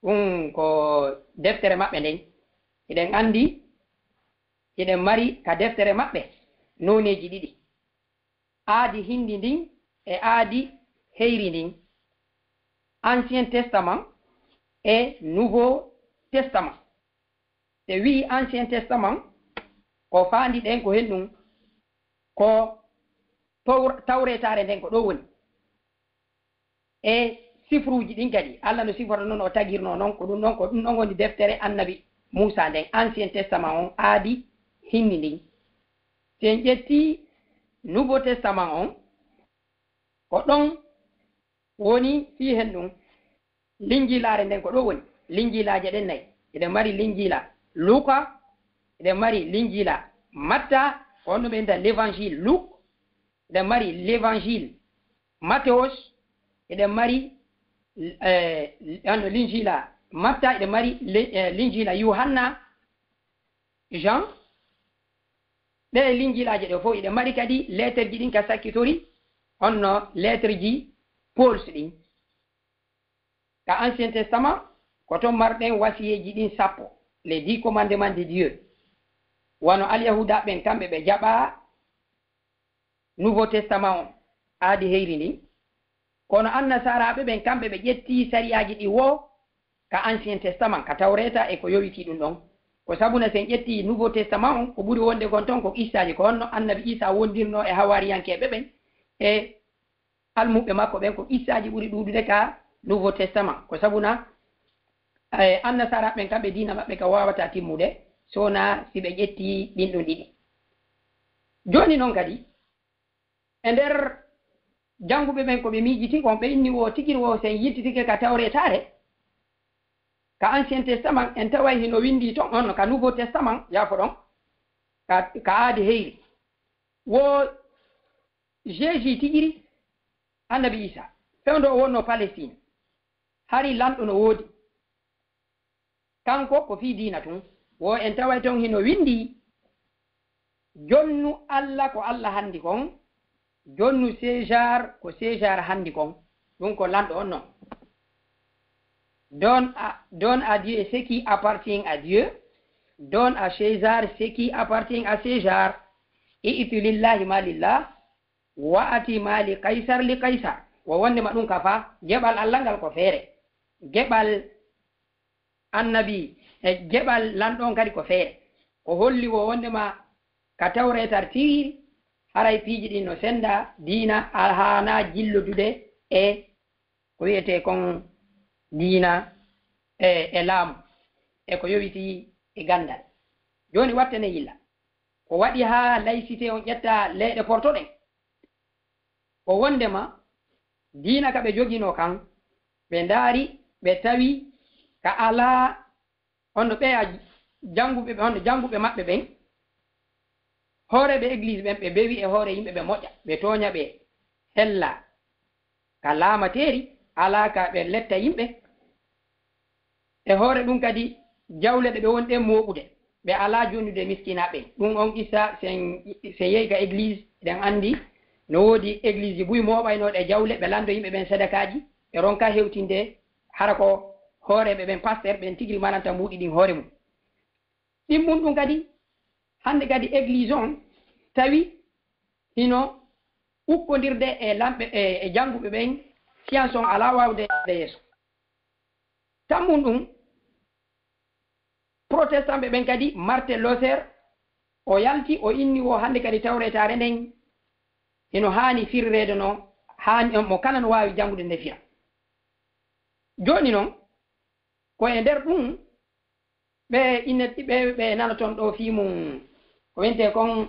ɗum ko deftere maɓɓe nden. Hiɗen anndi, hiɗen mari ka deftere maɓɓe nooneeji ɗiɗi. Aadi hindi ndin e aadi heyri ndin. Ancien Testament e Nouveau Testament. Se wi'i Ancien Testament, ko faandi ɗen ko hen ɗum, ko tawr-, tawretaare nden ko ɗo woni. E sifruuji ɗin kadi, Alla no siforo non, o tagirno non, ko ɗum ɗon, ko ɗum ɗon woni deftere annabi Muusa nden, Ancien Testament on, aadi hindi ndin. Si en ƴetti Nouveau Testament on, ko ɗon woni fii hen ɗum. Linjiilaare nden ko ɗo woni. Linjiilaaje ɗen nayi. Eɗen mari Linjiila Luka, eɗen mari Linjiila Matta, ko on ɗum ɓe innta l'Évangile Luc, eɗen mari l'Évangile Matthéos, eɗen mari, eh, ano, Linjiila Matta, eɗen mari le-, eh, Linjiila Yuhanna, Jean. Ɗee Linjiilaaje ɗe fof eɗen mari kadi lettre ji ɗin ka sakkitori, honno lettre ji Pauls ɗin. Ka Ancien Testament, ko ton marɗen wasiyeeji ɗin sappo, les dix commandements de Dieu. Wano Alyahuuda ɓen, kamɓe ɓe jaɓa Nouveau Testament on, aadi heyri ndin. Kono Annasaraaɓe ɓen, kamɓe ɓe ƴetti sariyaaji ɗi woo ka Ancien Testament, ka Tawreeta e ko yowitii ɗum ɗon. Ko sabuna si en ƴetti Nouveau Testament on, ko ɓuri wonde kon ton ko qissaaji, ko honno Annabi Iisaa wondirnoo e hawaariyankeeɓe ɓen e almuɓɓe makko ɓen, ko qissaaji ɓuri ɗuuɗude ka Nouveau Testament. Ko sabuna, eh, Annasaraaɓe ɓen kamɓe diina maɓɓe ka waawataa timmude, so wonaa si ɓe ƴetti ɗin ɗon ɗiɗi. Jooni non kadi, e nder jannguɓe ɓen ko ɓe miijiti kon, ɓe inni wo tigiri wo, si en yiltitike ka Tawreetaare, ka Ancien Testament, en taway hino winndii ton, on ka Nouveau Testament, yaafo ɗon, ka, ka aadi heyri. Wo Jésus tigiri, Annabi Iisaa, fewndo o wonnoo Palestine, hari lanɗo no woodi. Kanko ko fii diina tun. Wo en taway ton hino winndii, "Jonnu Alla ko Alla hanndi kon, jonnu César ko César hanndi kon." Ɗum ko lanɗo on non. "Donne à, donne à Dieu ce qui appartient à Dieu, donne à César ce qui appartient à César. I'ti lillahi ma lillah, wa ati ma li Kaysar li Kaysar." Wo wonndema ɗum ka faa, geɓal Alla ngal ko feere. Geɓal Annabi, e geɓal lanɗo on kadi ko feere. Ko holli wo wonndema ka Tawreeta tigi, haray piiji ɗin no sennda, diina a haanaa jillodude e ko wi'etee kon diina e, e laamu, e ko yowitii e ganndal. Jooni wattene yilla. Ko waɗi haa laïcité on ƴetta leyɗe porto ɗen? Ko wonndema diina ka ɓe joginoo kan, ɓe ndaari, ɓe tawi ka alaa Honno ɓeya jannguɓe ɓe, honno jannguɓe maɓɓe ɓen, hooreeɓe eglise ɓen, ɓe bewi e hoore yimɓe, ɓe moƴƴa, ɓe tooña, ɓe hella ka laamateeri, alaa ka ɓe letta yimɓe. E hoore ɗum kadi, jawle ɗe ɓe woni ɗen mooɓude, ɓe alaa jonnude miskinaaɓe. Ɗum on qissa, sen, sen yehi ka eglise, ɗen anndi no woodi eglise buy mooɓaynooɗe jawle, ɓe lanndo yimɓe ɓen sadakaaji, ɓe ronka hewtinde, hara ko hooreeɓe ɓen, pasteur ɓen, tigi maranta mbuuɗi ɗin hoore mum. Ɗimmun ɗum kadi, hannde kadi eglise on tawi hino ukkondirde e lamɓe, e, e jannguɓe ɓen, science on alaa waawde yaade yeeso. Tammun ɗum, protestant ɓe ɓen kadi, Martin Luther, o yalti, o inni wo hannde kadi tawretaare nden hino haani firireede no haani, mo kala no waawi janngude nde fira. Jooni non, ko e nder ɗum, ɓe inne, ɓe, ɓe nanoton ɗo fii mum, ko wiyetee kon,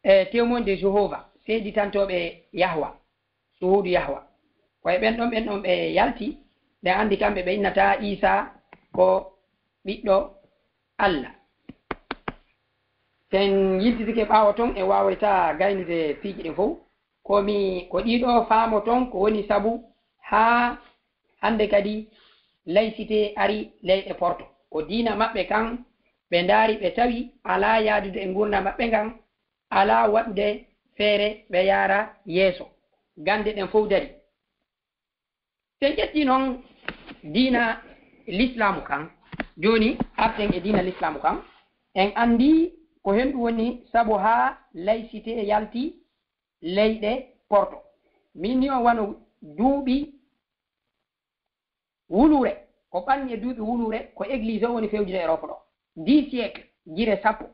e, Témoin de Jéhovah, seeditantooɓe Yahwa, suhuudu Yahwa. Ko e ɓen ɗon, ɓen ɗon ɓe yalti, ɓe anndi kamɓe ɓe innata Iisaa ko ɓiɗɗo Alla. Sen yiltitike ɓaawo ton, e waawayta gaynude piiji ɗin fow. Ko mi, ko ɗiɗo faamoton ko woni sabu haa hannde kadi laïcité ari leyɗe Porto. Ko diina maɓɓe kan ɓe ndaari, ɓe tawi alaa yaadude e nguurndam maɓɓe ngan, alaa waɗude feere ɓe yaara yeeso. Gannde ɗen fow dari. Sen ƴetti non diina lislaamu kan, jooni arten e diina lislaamu kan, en anndi ko hen ɗum woni sabu haa laïcité yalti leyɗe Porto. Min ni on wano duuɓi wuluure, ko ɓanni e duuɓi wuluure, ko église o woni fewjude Europe ɗo. Dix siècle, gire sappo.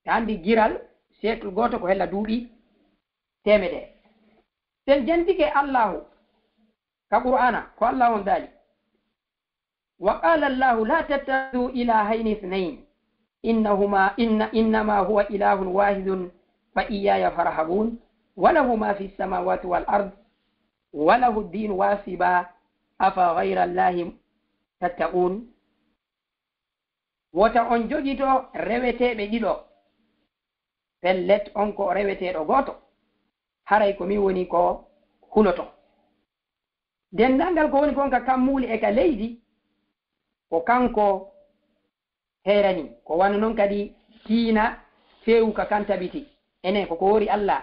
Ɓe anndi giral siècle gooto ko hella duuɓi teemedere. Sen jentike Allaahu ka Qur'aana, ko Allaahu on daali: "Wa qaala Allaahu laa tattakhiduu ilaahayni ithnayni, innahuma, inna, innama huwa ilaahun waahidun fa iyyaaya farhabuun, wa lahu maa fi samaawaati wal ard, wa lahu diinu wasiba, afa ghayra Allaahi tattaquun." Wota on jogito reweteeɓe ɗiɗo. Pellet, on ko reweteeɗo gooto. Haray ko min woni ko huloto. Denndaangal ko woni kon ka kammuuli e ka leydi, ko kanko heerani. Ko wano non kadi diina feewu ka kan tabiti. Enen, ko ko wori Alla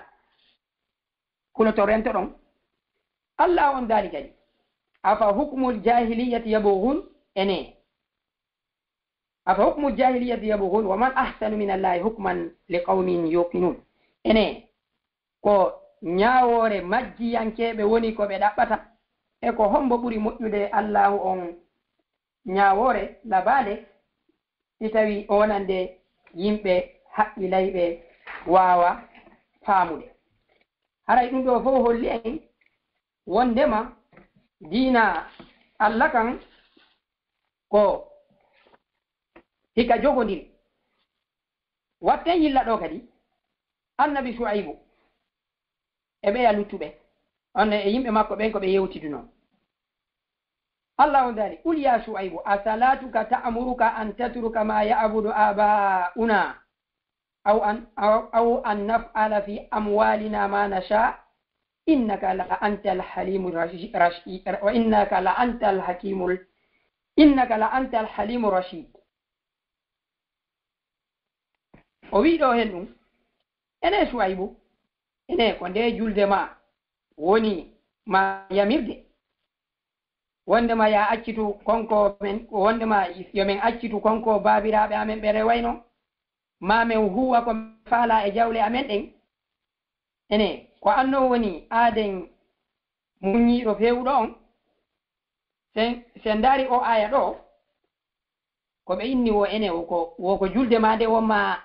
huloto, rento ɗon. Alla on daali kadi: "Afa hukmul jaahiliyyati yabghun?" Ene. "Afa hukmul jaahiliyyati yabghun wa man ahsanu min Allaahi hukman li qawmin yuqinun." Ene, ko ñaawoore majjiyankeeɓe woni ko ɓe ɗaɓɓata? E ko hombo ɓuri moƴƴude Allaahu on ñaawoore labaale, si tawi o wonande yimɓe haqqilayɓe waawa faamude? Haray ɗum ɗo fof holli en wondema diina Alla kan ko hika jogodiri. Watten yilla ɗo kadi, Annabi Shu'aybu e ɓeya luttuɓe, on e yimɓe makko ɓen ko ɓe yewtidunoo. Allah on daali: "Qul ya Shu'aybu, asalatuka ta'muruka an tatruka ma ya'budu aba'una aw an, aw, aw an naf'ala fi amwalina ma nasha, innaka la antal halimur rashi-, rashi-, wa innaka la antal hakimul, innaka la antal halimur rashid." O wi'i ɗo hen ɗum, ene Shu'aybu, ene ko nde julde ma woni ma yamirde? Wondema ya accitu konko men, wondema yo men accitu konko baabiraaɓe amen ɓe rewayno, ma men huwa ko men faala e jawle amen ɗen? Ene, ko anno woni aaden muññiiɗo feewuɗo on? Sen, sen ndaari o aya ɗo, ko ɓe inni wo ene, wo ko, wo ko julde ma nde wonma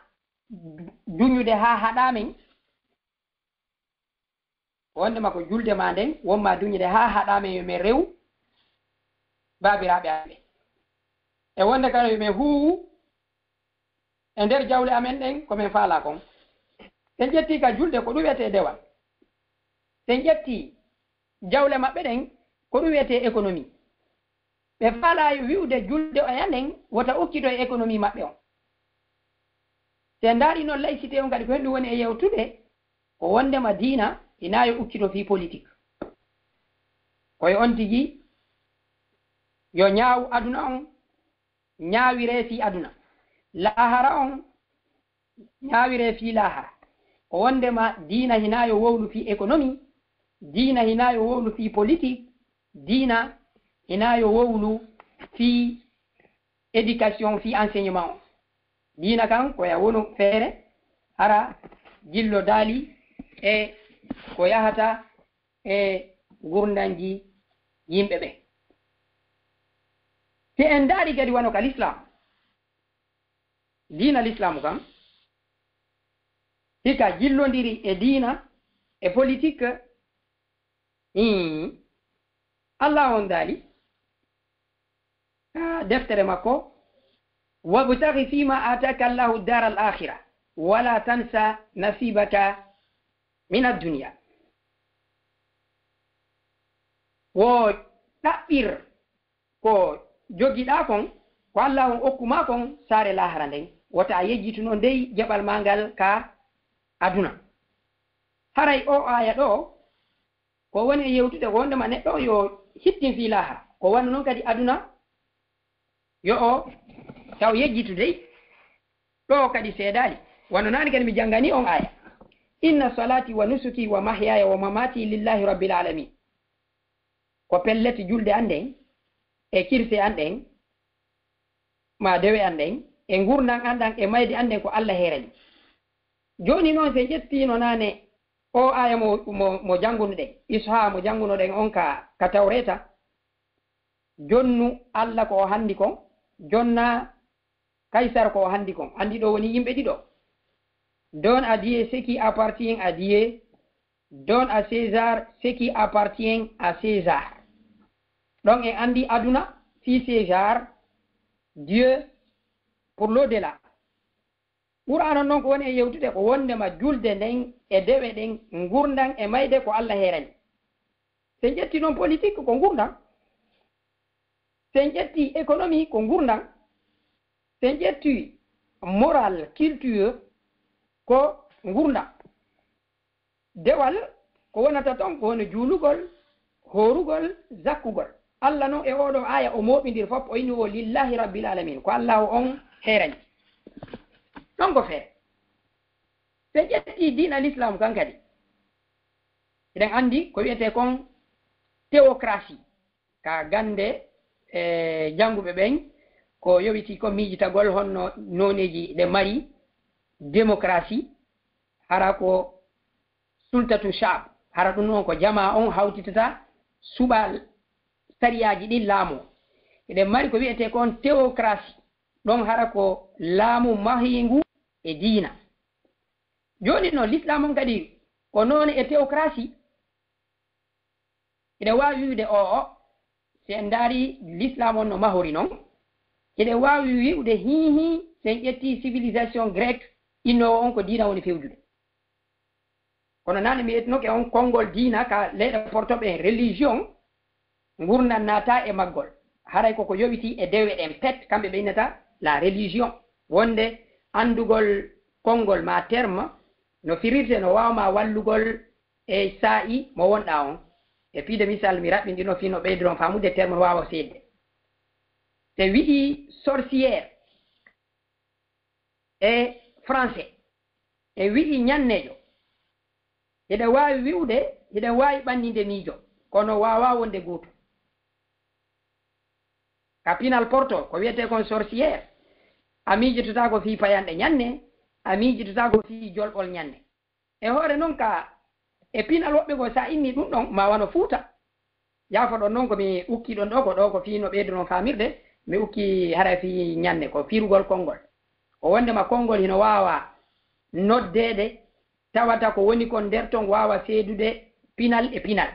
duñude haa haɗa men. Wondema ko julde ma nden wonma duñude haa haɗa men yo men rew baabiraaɓe amen. E wonde kala yo men huuwu e nder jawle amen ɗen ko men faala kon. Sen ƴetti ka julde ko ɗum wiyetee dewal. Sen ƴetti jawle maɓɓe ɗen ko ɗum wiyetee économie. Ɓe faalaayo wi'ude julde oya nden wota ukkito e économie maɓɓe on. Si en ndaari non laïcité on kadi ko henɗum woni e yewtude, ko wondema diina hinaa yo ukkito fii politique. Ko e on tigi yo ñaawu aduna on ñaawiree fii aduna. Laahara on ñaawiree fii laahara. Ko wondema diina hinaa yo wowlu fii économie, diina hinaa yo wowlu fii politique, diina hinaa yo wowlu fii éducation, fii enseignement on. Diina kan ko ya wonu feere, hara jillo daali e ko yahata e ngurndanji yimɓe ɓe. Si en ndaari kadi wano ka l'islam, diina l'islamu kan, hika jillondiri e diina e politique. Ii, Allah on daali ka deftere makko, "Wabtaghi fima ataka Allahu dar al akhira, wala tansa nasibaka min ad-dunya." Wo ɗaɓɓir ko jogiɗaa kon, ko Allah on okku maa kon saare laahara nden, wota a yejjitu non dey jaɓal maa ngal ka aduna. Haray o aaya ɗo, ko woni e yewtude ko wondema neɗɗo yo hittin fii laahara. Ko wano non kadi aduna yo o taw yejjitu dey. Ɗo kadi seedaali. Wano naani kadi mi janngani on aaya. "Inna salati wa nusuki wa mahyaya wa mamati lillahi rabbil alamin." Ko pellet julde an nden, e kirse an ɗen, ma dewe an ɗen, e ngurndan an ɗan, e mayde an ɗen ko Allah heerani. Jooni non, si en ƴettiino naane o aaya mo, mo, mo janngunoɗen, Isha mo janngunoɗen on ka, ka Tawreeta, jonnu Allah ko o hanndi kon, jonna Kaysar ko o hanndi kon. Anndi ɗo woni yimɓe ɗiɗo. Donne à Dieu ce qui appartient à Dieu, donne à César ce qui appartient à César. Ɗon en anndi aduna fii César, Dieu pour l'au-delà. Qur'aana on non ko woni e yewtude ko wondema julde nden e dewe ɗen, ngurndan e mayde ko Allah heerani. Si en ƴetti non politique ko ngurndan. Si en ƴetti économie ko ngurndan. Si en ƴetti moral, culture ko ngurndan. Dewal ko wonata ton ko woni juulugol, hoorugol, zakkugol. Allah non e oo ɗoo aaya o mooɓindiri fof, o inni o lillahi rabbil alamin, ko Allah o on heerani. Ɗon ko feere. Si en ƴetti diina l'islam kan kadi, eɗen anndi ko wiyetee kon théocratie. Ka gannde e jannguɓe ɓen, ko yowitii ko miijitagol honno nooneeji ɗe mari démocratie, hara ko sultatu shaab, hara ɗum noon ko jamaa on hawtitata suɓa sariyaaji ɗin laamoo. Eɗen mari ko wiyetee kon théocratie, ɗon hara ko laamu mahiingu e diina. Jooni noon, l'islam on kadi ko noone e théocratie. Hiɗa waawi wi'ude, "Oo, si en ndaari l'islam on no mahori non." Hiɗa waawi wi'ude, "Hii, hii, si en ƴetti civilisation grecque innoowo on ko diina woni fewjude." Kono naane mi etinoke on konngol diina ka leyɗe portoɓe en, religion, ngurndan naata e maggol. Haray koko yowitii e dewe ɗen pet, kamɓe ɓe innata la religion. Wonde anndugol konngol ma terme no firirte no waawa ma wallugol e saa'i mo wonɗaa on. E piide misal, mi raɓɓinɗino fii no ɓeydoron faamude terme no waawa seedde. Te wi'i sorcière e français, e wi'i ñanneejo, hiɗa waawi wi'ude, hiɗa waawi ɓanninde miijo, kono waawaa wonde gootum. Ka pinal porto, ko wiyetee kon sorcière, a miijototaako fii payanɗe ñanne, a miijototaako fii jolɓol ñanne. E hoore non ka, e pinal woɓɓe goo, si a inni ɗum ɗon, ma wano Fuuta. Yaafo ɗon non ko mi ukki ɗon ɗoo, ko ɗoo ko fii no ɓeyduɗon faamirde, mi ukki haray fii ñanne, ko firugol konngol. Ko wondema konngol hino waawa noddeede, tawata ko woni kon nder ton waawa seedude pinal e pinal.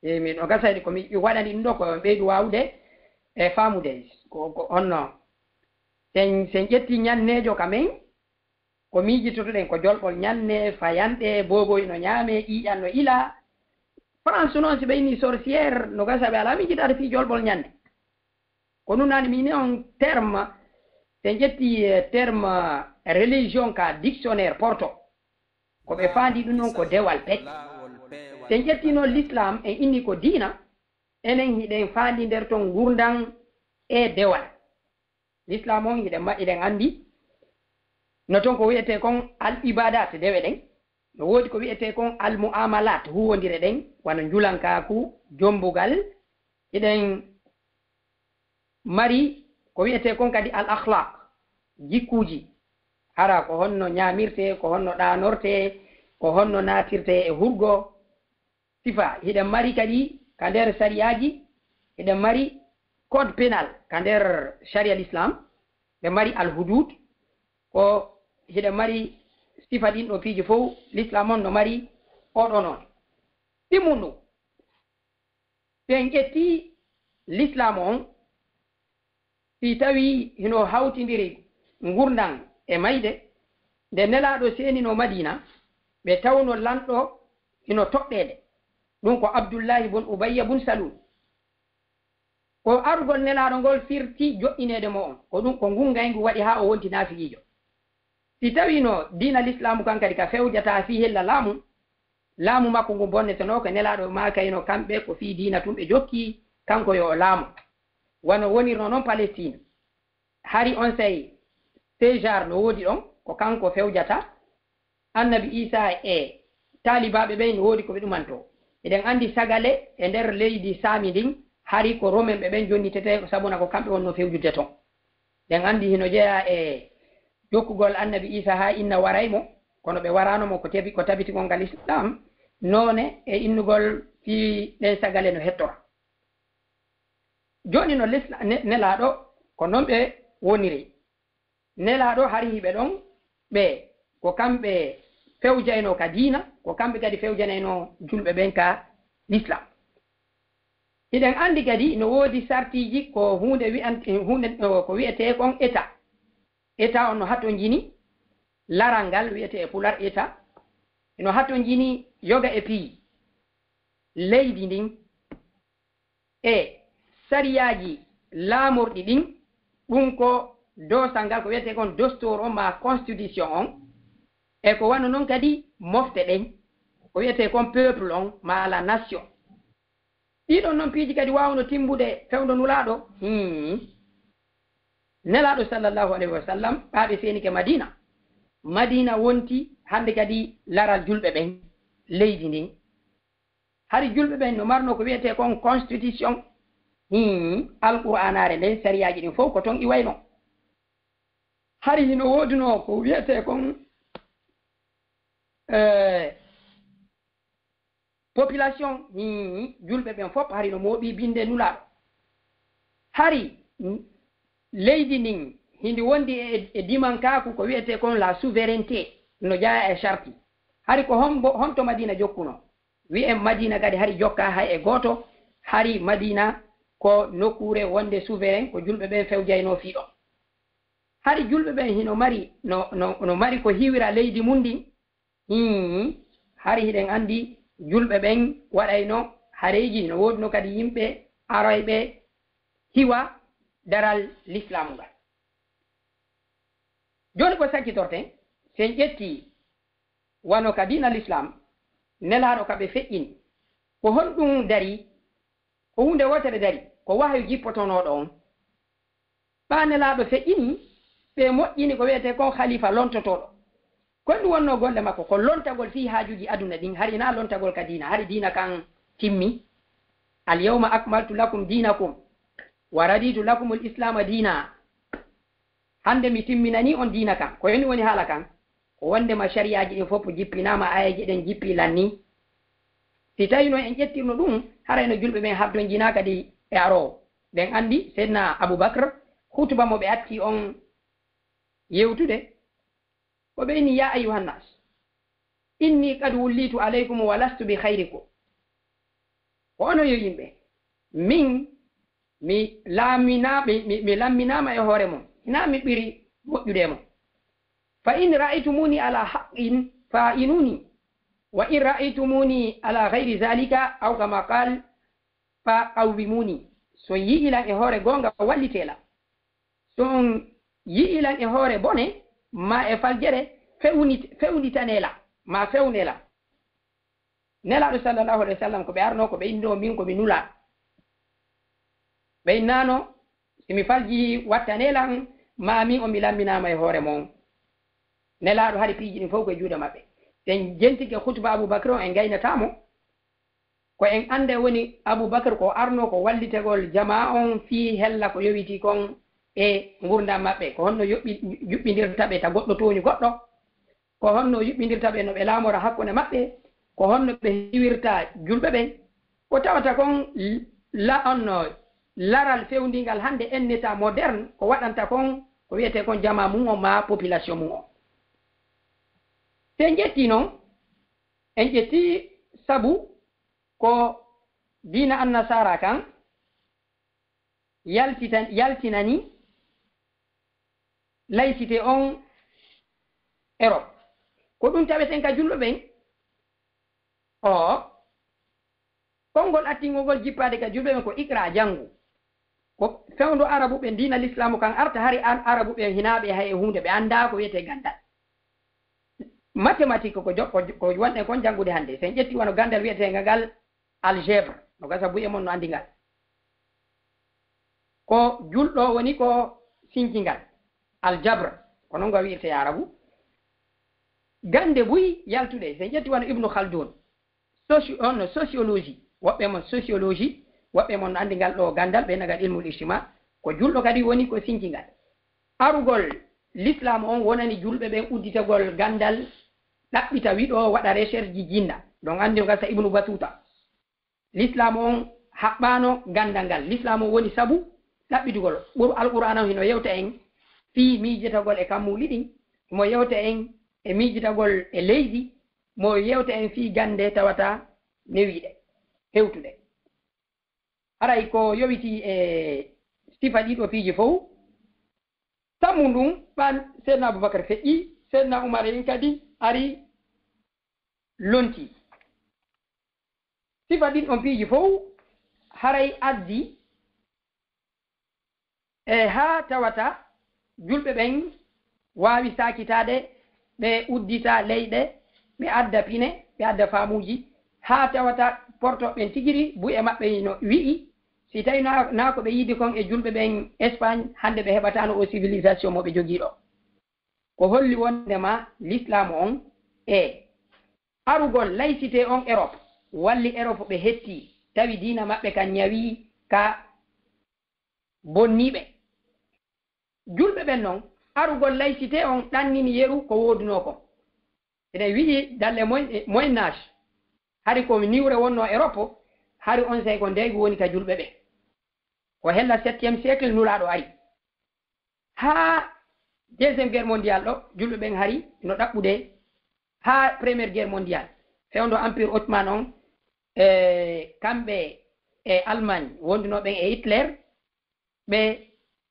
E mi no gasayde ko mi waɗani ɗum ɗoo, ko ɓeydu waawude e faamude. Ko, ko honno sen, sen ƴetti ñanneejo ka men, ko miijitotoɗen ko jolɓol ñanne, fayanɗe, booboy no ñaamee, ƴiiƴan no ilaa. France noon, si ɓe inni sorcière, no gasa ɓe alaa min jiɗaade fii jolɓol ñande. Ko ɗum nani min on terme, so en ƴetti, eh, terme religion ka dictionnaire porto, ko ɓe faandi ɗum noon ko dewal pet. So en ƴetti noon l'islam, en inni ko diina, enen hiɗen faandi nder ton ngurndan e dewal. L'islam on hiɗen ma-, hiɗen anndi no ton ko wiyetee kon al ibadat, dewe ɗen. No woodi ko wiyetee kon al muamalat, huwondire ɗen, wano njulankaaku, jombugal. Hiɗen mari ko wiyetee kon kadi al akhlaq, jikkuuji. Hara ko honno ñaamirtee, ko honno ɗaanortee, ko honno naatirtee e hurgo. Sifa, hiɗen mari kadi ka nder sariyaaji, hiɗen mari code pénal ka nder sariya l'islam, ɓe mari al hudud, ko hiɗen mari sifa ɗin ɗo piiji fof, l'islam on no mari oɗo noon. Ɗimmundu, so en ƴetti l'islam on, si tawi hino hawtindiri ngurndan e mayde, nde Nelaaɗo seeninoo Madiina, ɓe tawno lanɗo hino toɗɗeede. Ɗum ko Abdullahi bun Ubayya bun Salul. Ko arugol Nelaaɗo ngol firti joɗɗineede mo on. Ko ɗum ko ngun ngayngu waɗi haa o wonti naafiqiijo. Si tawino diina Lislaamu kan kadi ka fewjata fii hella laamu, laamu makko ngun bonnetenoo, ko Nelaaɗo maakayno kamɓe ko fii diina tun ɓe jokki, kanko yo o laamu. Wano wonirno non Palestine. Hari onsay César no woodi ɗon, ko kanko fewjata. Annabi Iisaa e taalibaaɓe ɓen no woodi ko ɓe ɗumantoo. Eɗen anndi sagale e nder leydi Saami ndin, hari ko Romen ɓe ɓen jonnitetee, sabuna ko kamɓe wonnoo fewjude ton. Eɗen anndi hino jeyaa e jokkugol Annabi Iisaa haa inna waray mo, kono ɓe waraano mo ko tabi-, ko tabitingol ngal Islaam, noone e innugol fii ɗen sagale no hettora. Jooni no Lisla-, ne-, Nelaaɗo, ko non ɓe woniri. Nelaaɗo hari hiɓe ɗon, ɓe ko kamɓe fewjaynoo ka diina, ko kamɓe kadi fewjanaynoo julɓe ɓen ka Lislaam. Hiɗen anndi kadi no woodi sartiiji ko huunde wi'an-, huunde, o, ko wi'etee kon État. État on no hatonjini laral ngal wi'etee e Pular État. No hatonjini yoga e piiji leydi ndin. E sariyaaji laamorɗi ɗin, ɗum ko doosal ngal, ko wiyetee kon dostoor on maa constitution on, e ko wano non kadi mofte ɗen, ko wiyetee kon peuple on maa la nation. Ɗiɗon non piiji kadi waawno timbude fewndo Nulaaɗo? Hmm. Nelaaɗo sallallahu alayhi wa sallam, ɓaaɓe seenike Madiina. Madiina wonti hannde kadi laral julɓe ɓen, leydi ndin. Hari julɓe ɓen no marno ko wiyetee kon constitution. Hmm, Alqur'aanaare nden, sariyaaji ɗin fof ko ton iwaynoo. Hari hino woodunoo ko wiyetee kon, eh, population. Hmm, julɓe ɓen fof hari no mooɓi binde Nulaaɗo. Hari, n-, leydi ndin, hindi wondi e, e dimankaaku ko wiyetee kon la souveraineté, no jeyaa e sarti. Hari ko hombo, honto Madiina jokkunoo? Wi'en Madiina kadi hari jokkaa hay e gooto, hari Madiina ko nokkuure wonde souverain, ko julɓe ɓen fewjaynoo fii ɗon. Hari julɓe ɓen hino mari, no, no, no mari ko hiwira leydi mun ndin? Hii, hari hiɗen anndi julɓe ɓen waɗayno hareeji, no woodunoo kadi yimɓe arayɓe hiwa daral Lislaamu ngal. Jooni ko sakkitorten, si en ƴetti wano ka diina Lislaam, Nelaaɗo ka ɓe feƴƴini, ko honɗum darii? Ko huunde wootere darii, ko wahayu jippotonooɗo on. Ɓaa Nelaaɗo feƴƴini, ɓe moƴƴini ko wiyetee kon khalifa lontotooɗo. Ko honɗum wonnoo golle makko? Ko lontagol fii haajuuji aduna ɗin, hari hinaa lontagol ka diina, hari diina kan timmi. Al yawma akmaltu lakum dinakum wa raditu lakumul islaama diina. Hannde mi timminanii on diina kan. Ko honɗum woni haala kan? Ko wonndema sariyaaji ɗin fof jippinaama, aayeeje ɗen jippii lannii. Si tawii no en ƴettirno ɗum, haray no julɓe ɓen habdonjinaa kadi e aroowo. Ɓen anndi Seydina Abu Bakr, hutuba mo ɓe acci on yewtude, ko ɓe inni, "Ya ayyuhan nas, inni qad wullitu alaykum wa lastu bi khayrikum." Ko onon yo yimɓe, min mi laamina-, mi, mi, mi lamminaama e hoore mon, hinaa mi ɓuri moƴƴude e mon. Fa in ra'aytumuni ala haqqin fa inuni. وإن رأيتموني على غير ذلك، أو كما قال، فقوموني. So on yi'ii lan e hoore goonga, wallitee lan. So on yi'ii lan e hoore bone, maa e faljere, fewnit-, fewnitanee lan, maa fewnee lan. Nelaaɗo sallallahu alayhi wa sallam, ko ɓe arnoo, ko ɓe innoo min ko mi nulaaɗo. Ɓe innaano, si mi faljii, wattanee lan, maa min on mi lamminaama e hoore mon. Nelaaɗo hari piiji ɗin fow ko e juuɗe maɓɓe. Si en jentike khutba Abu Bakr on, en gaynataa mo. Ko en annda woni Abu Bakr ko arnoo ko wallitegol jamaa on fii hella ko yowitii kon e ngurndan maɓɓe. Ko honno yoɓɓi-, yuɓɓindirta ɓe ta goɗɗo tooñu goɗɗo? Ko honno yuɓɓindirta ɓe no ɓe laamora hakkunde maɓɓe? Ko honno ɓe hiwirta julɓe ɓen? Ko tawata kon la-, on no laral fewndingal hannde en état moderne ko waɗanta kon ko wiyetee kon jamaa mun on maa population mun on. Si en ƴettii non, en ƴettii sabu ko diina annasaara kan yaltitan-, yaltinani laïcité on Europe. Ko ɗum taweten ka julɓe ɓen. O konngol attingol ngol jippaade ka julɓe ɓen ko iqra, janngu. Ko fewndo Arabu ɓen, diina Lislaamu kan arta, hari an Arabu ɓen hinaa ɓe hay e huunde, ɓe anndaa ko wiyetee ganndal. Mathématique ko jo-, ko jo-, ko wonɗen kon janngude hannde. Si en ƴettii wano ganndal wiyeteengal ngal algèbre, no gasa buy e mon no anndi ngal. Ko julɗo woni ko sinkingal, aljabr, ko non nga wi'irtee e Arabu. Gannde buy yaltuɗe, si en ƴettii wano Ibnu Khaldun, soci-, on no sociologie, woɓɓe mon sociologie, woɓɓe mon no anndi ngal ɗoo ganndal, ɓe nagal ilmul ijtima, ko julɗo kadi woni ko sinkingal. Arugol Lislaamu on wonani julɓe ɓen udditagol ganndal, ɗaɓɓita wiɗo waɗa recherche ji jinna. Ɗon anndi no gasa Ibnu Batuta. Lislaamu on haɓɓaano ganndal ngal. Lislaamu on woni sabu ɗaɓɓitugol. Ɓuru Alqur'aana on hino yewta en fii miijitagol e kammuuli ɗin, mo yewta en e miijitagol e leydi, mo yewta en fii gannde tawata newiiɗe, hewtuɗe. Haray ko yowitii e sifa ɗiɗo piiji fow. Sammu ndun, ɓan Seydina Abubakar feƴƴi, Seydina Umar en kadi ari lonti. Sifa ɗin on piiji fow haray addi e haa tawata julɓe ɓen waawi saakitaade, ɓe uddita leyɗe, ɓe adda pine, ɓe adda faamuuji, haa tawata porto ɓen tigiri, buy e maɓɓe no wi'i, si tawi naa, naa ko ɓe yiidi kon e julɓe ɓen Espagne, hannde ɓe heɓataano o civilisation mo ɓe jogii ɗo. Ko holli wondema Lislaamu on e arugol laïcité on Europe, walli Europe ɓe hetti, tawi diina maɓɓe kan ñawi ka bonni ɓe. Julɓe ɓen non, arugol laïcité on ɗannini yeru ko woodunoo kon. Eɗen wi'i dalle Moyen, Moyen Âge, hari ko niwre wonnoo Europe, hari on sey ko ndeygu woni ka julɓe ɓe. Ko hella septième siècle Nulaaɗo ari. Haa Deuxième Guerre Mondiale ɗo, julɓe ɓen hari no ɗaɓɓude haa Première Guerre Mondiale. Fewndo Empire Ottoman on, e kamɓe e Allemagne wondunoo ɓen e Hitler, ɓe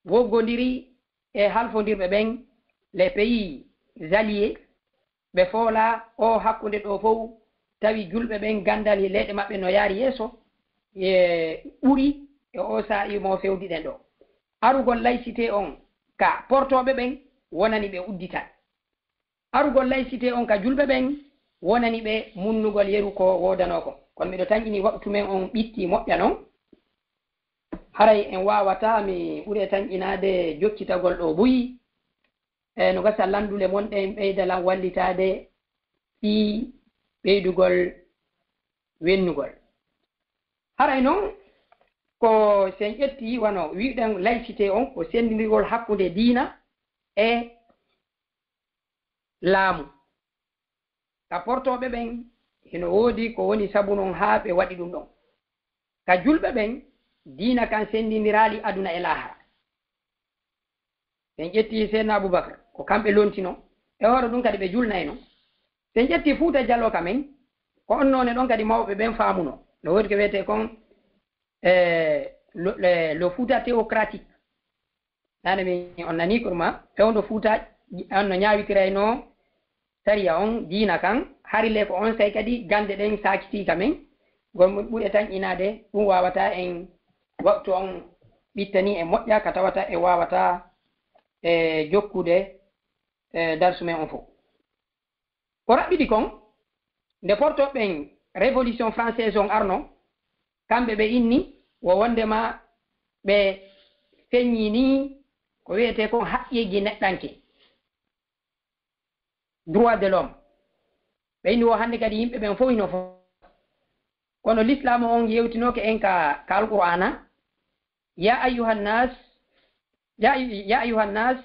woggondirii e halfondirɓe ɓen, les pays alliés, ɓe foolaa o hakkunde ɗo fow, tawi julɓe ɓen ganndal e leyɗe maɓɓe no yaari yeeso, e ɓuri e o saa'i mo fewdiɗen ɗo. Arugol laïcité on ka portooɓe ɓen wonani ɓe uddital. Arugol laïcité on ka julɓe ɓen wonani ɓe munnugol yeru ko woodanoo kon. Kono miɗo tanƴini waktu men on ɓitti moƴƴa non. Haray en waawataa, mi ɓuri e tanƴinaade jokkitagol ɗo buy. E no gasa lanndule mon ɗen ɓeyda lan wallitaade fii ɓeydugol wennugol. Haray non ko si en ƴetti wano wi'uɗen laïcité on ko senndindirgol hakkunde diina e laamu. Ka portooɓe ɓen, hino woodi ko woni sabu non haa ɓe waɗi ɗum ɗon. Ka julɓe ɓen, diina kan senndindiraali aduna e laahara. Si en ƴetti Seydina Abubakar, ko kamɓe lontinoo. E hoore ɗum kadi ɓe julnayno. Si en ƴetti Fuuta Jaloo ka men, ko on noone ɗon kadi mawɓe ɓen faamunoo. No woodi ko wiyetee kon, e, le, le, le Fuuta théocratique. Nane mi on nanii kurma, fewndo Fuuta, on no ñaawitiraynoo sariya on, diina kan, Hari le ko on say kadi gannde ɗen saakitii ka men, ngol ɓuri tan inaade, ɗum waawata en waktu on ɓittani e moƴƴa ka tawata e waawata e jokkude e darsu men on fof. Ko raɓɓiɗi kon, nde porto ɓen Révolution française on arno, kamɓe ɓe inni wo wondema ɓe feññini ko wiyetee kon haqqeeji neɗɗanke, droit de l'homme. Ɓe inni wo hannde kadi yimɓe ɓen fof hino fof. Kono lislaamu on yewtinoke en ka, ka Alqur'aana, ya ayyuhan nas, ya, ya ayyuhan nas,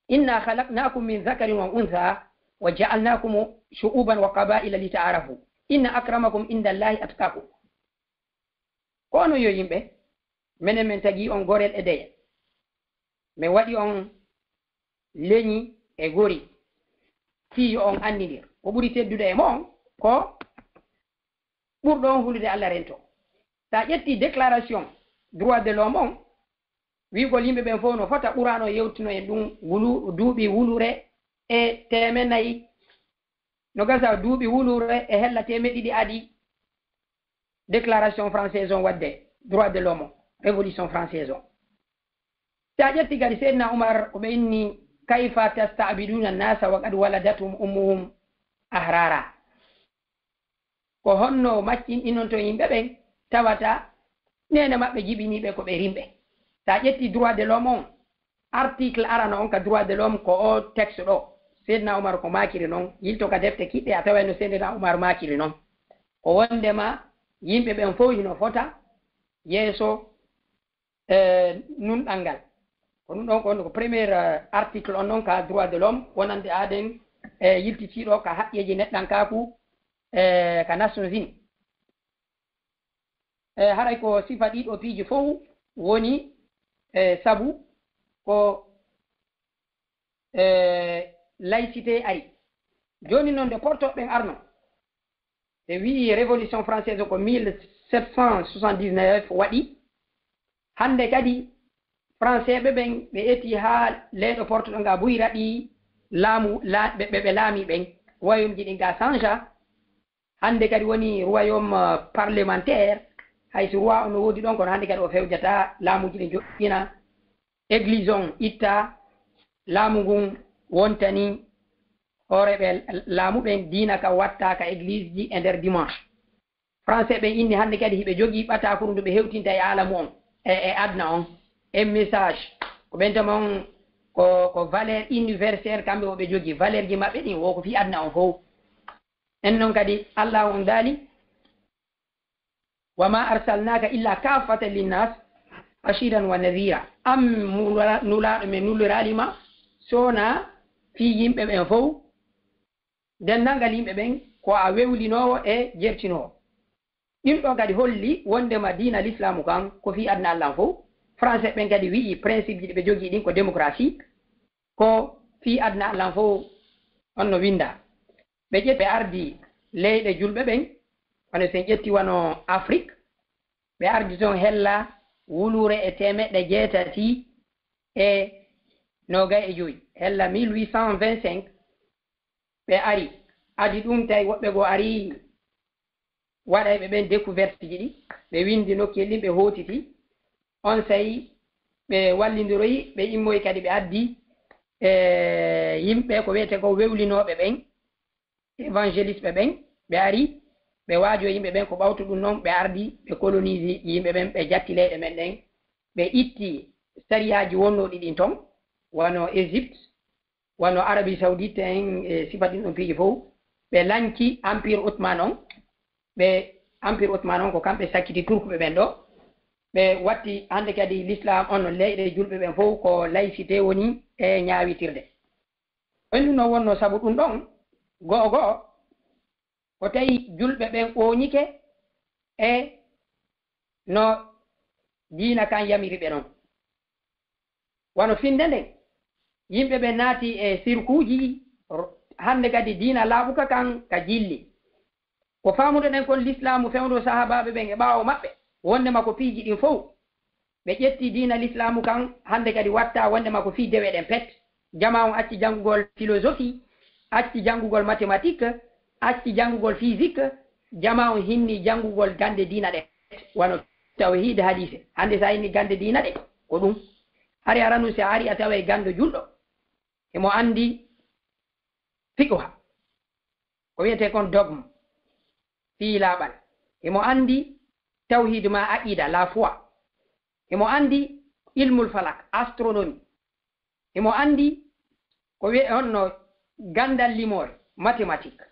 inna khalaqnakum min dhakarin wa untha wa ja'alnakum shu'uban wa qaba'ila lita'arafu. Inna akramakum indallahi atqakum. Kono yo yimɓe, menen men tagi on gorel e deyel. Men waɗi on leñi e gori. Fii yo on annindir. Ko ɓuri teddude e mon ko ɓurɗo on hulude Allah rento. Sa ƴetti déclaration droit de l'homme on, wi'ugol yimɓe ɓen fof no fota, Qur'aana o yewtino en ɗum wulu-, duuɓi wulure e teemenayi, no gasa duuɓi wulure e hella teemeɗɗe ɗiɗi adi déclaration française on wadde droit de l'homme, révolution française on. Sa ƴetti kadi Seydina Umar ko ɓe inni, kayfa tasta'biduna nasa wa qad waladathum ummuhum ahrara. Ko honno maccinɗinonton yimɓe ɓen tawata neene maɓɓe jibinii ɓe ko ɓe rimɓe? Sa ƴetti droit de l'homme on, article arano on ka droit de l'homme ko o texte ɗo. Seydina Umar ko maakiri non, yilto ka defte kiɗɗe a taway no Seydina Umar maakiri non. Ko wondema yimɓe ɓen fof hino fota yeeso e nunɗal ngal. Ko ɗum ɗon ko, ko premier, eh, article on ɗon ka droit de l'homme, wonande aden e yiltitiiɗo ka haqqeeji neɗɗankaaku e ka Nations Unies. E haray ko sifa ɗiɗo piiji fof woni e sabu ko e laïcité ari. Jooni noon nde porto ɓen arno, ɓe wi'i Révolution française ko mille sept cent soixante-dix-neuf waɗi. Hannde kadi, Français ɓe ɓen, ɓe eti haa leyɗe porto ɗo nga buy raɗi laamu, la-, ɓe, ɓe, ɓe laami ɓen, royaume ji ɗin ga changea. Hannde kadi woni royaume, euh, parlementaire. Hay si roi on no woodi ɗon, kono hannde kadi o fewjata, laamuuji ɗin joɗɗina. Église on itta, laamu ngun wontani hooreeɓe laamu ɓen, diina ka watta ka église ji e nder dimanche. Français ɓen inni hannde kadi hiɓe jogii ɓatakuru ndu ɓe hewtinta e aalamu on, e, e aduna on, e message. Ko ɓen tama on ko, ko valeur universelle kamɓe o ɓe jogii, valeur ji maɓɓe ɗin wo ko fii aduna on fof. En non kadi Allah on daali, "Wa ma arsalnaka illa kaffatan linnas bashiran wa nadhira." An mula-, nulaaɗo men nuliraali ma sona fii yimɓe ɓen fof, denndangal yimɓe ɓen ko a wewlinoowo e jertinoowo. Ɗin ɗon kadi holli wondema diina lislaamu kan ko fii aduna Allah fof. Français ɓen kadi wi'i principe ji ɗi ɓe jogii ɗin ko démocratie, ko fii aduna Allah fof on no winda. Ɓe ƴetti, ɓe ardi leyɗe julɓe ɓen, wano sen ƴetti wano Afrique, ɓe ardi ton hella wulure e teemeɗɗe jeetati e noogay e joyi, hella mille huit cent vingt-cinq, ɓe ari. Adi ɗum tawi woɓɓe goo ari waɗayɓe ɓen découverte ji ɗi, ɓe windi nokkel ɗin, ɓe hootiti. On sayi ɓe wallindiroyi, ɓe immoyi kadi ɓe addi, e, yimɓe ko wiyetee ko wewlinooɓe ɓen, évangéliste ɓe ɓen, ɓe ari, ɓe waajo yimɓe ɓen. Ko ɓawto ɗum non, ɓe ardi, ɓe colonise yimɓe ɓen, ɓe jatti leyɗe men ɗen, ɓe itti sariyaaji wonnooɗi ɗin ton, wano Égypte, wano Arabie Saoudite en, e sifa ɗin ɗon piiji fof. Ɓe lanci Empire Ottoman on, ɓe Empire Ottoman on ko kamɓe sakkiti Turkuɓe ɓen ɗo. Ɓe watti hannde kadi l'islam on no leyɗe julɓe ɓen fof ko laïcité woni e ñaawitirde. Ko ɗum no wonno sabu ɗum ɗon, go'o go'o, ko tawi julɓe ɓen ooñike e no diina kan yamiri ɓe non. Wano finnde nden, yimɓe ɓen naati e sirkuuji, ro-, hannde kadi diina laaɓuka kan ka jilli. Ko faamuɗen kon, lislaamu fewndo sahaabaaɓe ɓen e ɓaawo maɓɓe, wondema ko piiji ɗin fow. Ɓe ƴetti diina lislaamu kan, hannde kadi watta wondema ko fii dewe ɗen pet. Jamaa on acci janngugol philosophie, acci janngugol mathématique, acci janngugol physique, jamaa on hinni janngugol gannde diina ɗe, wano tawhiid, hadiise. Hannde so a hinni gannde diina ɗe, ko ɗum. Hari aranu si a ari a taway ganndo julɗo, himo anndi fiqha, ko wiyetee kon dogme, fii laaɓal. Himo anndi tawhiid maa aqida, la foi. Himo anndi ilmul falak, astronomie. Himo anndi ko wiye honno ganndal limoore, mathématique.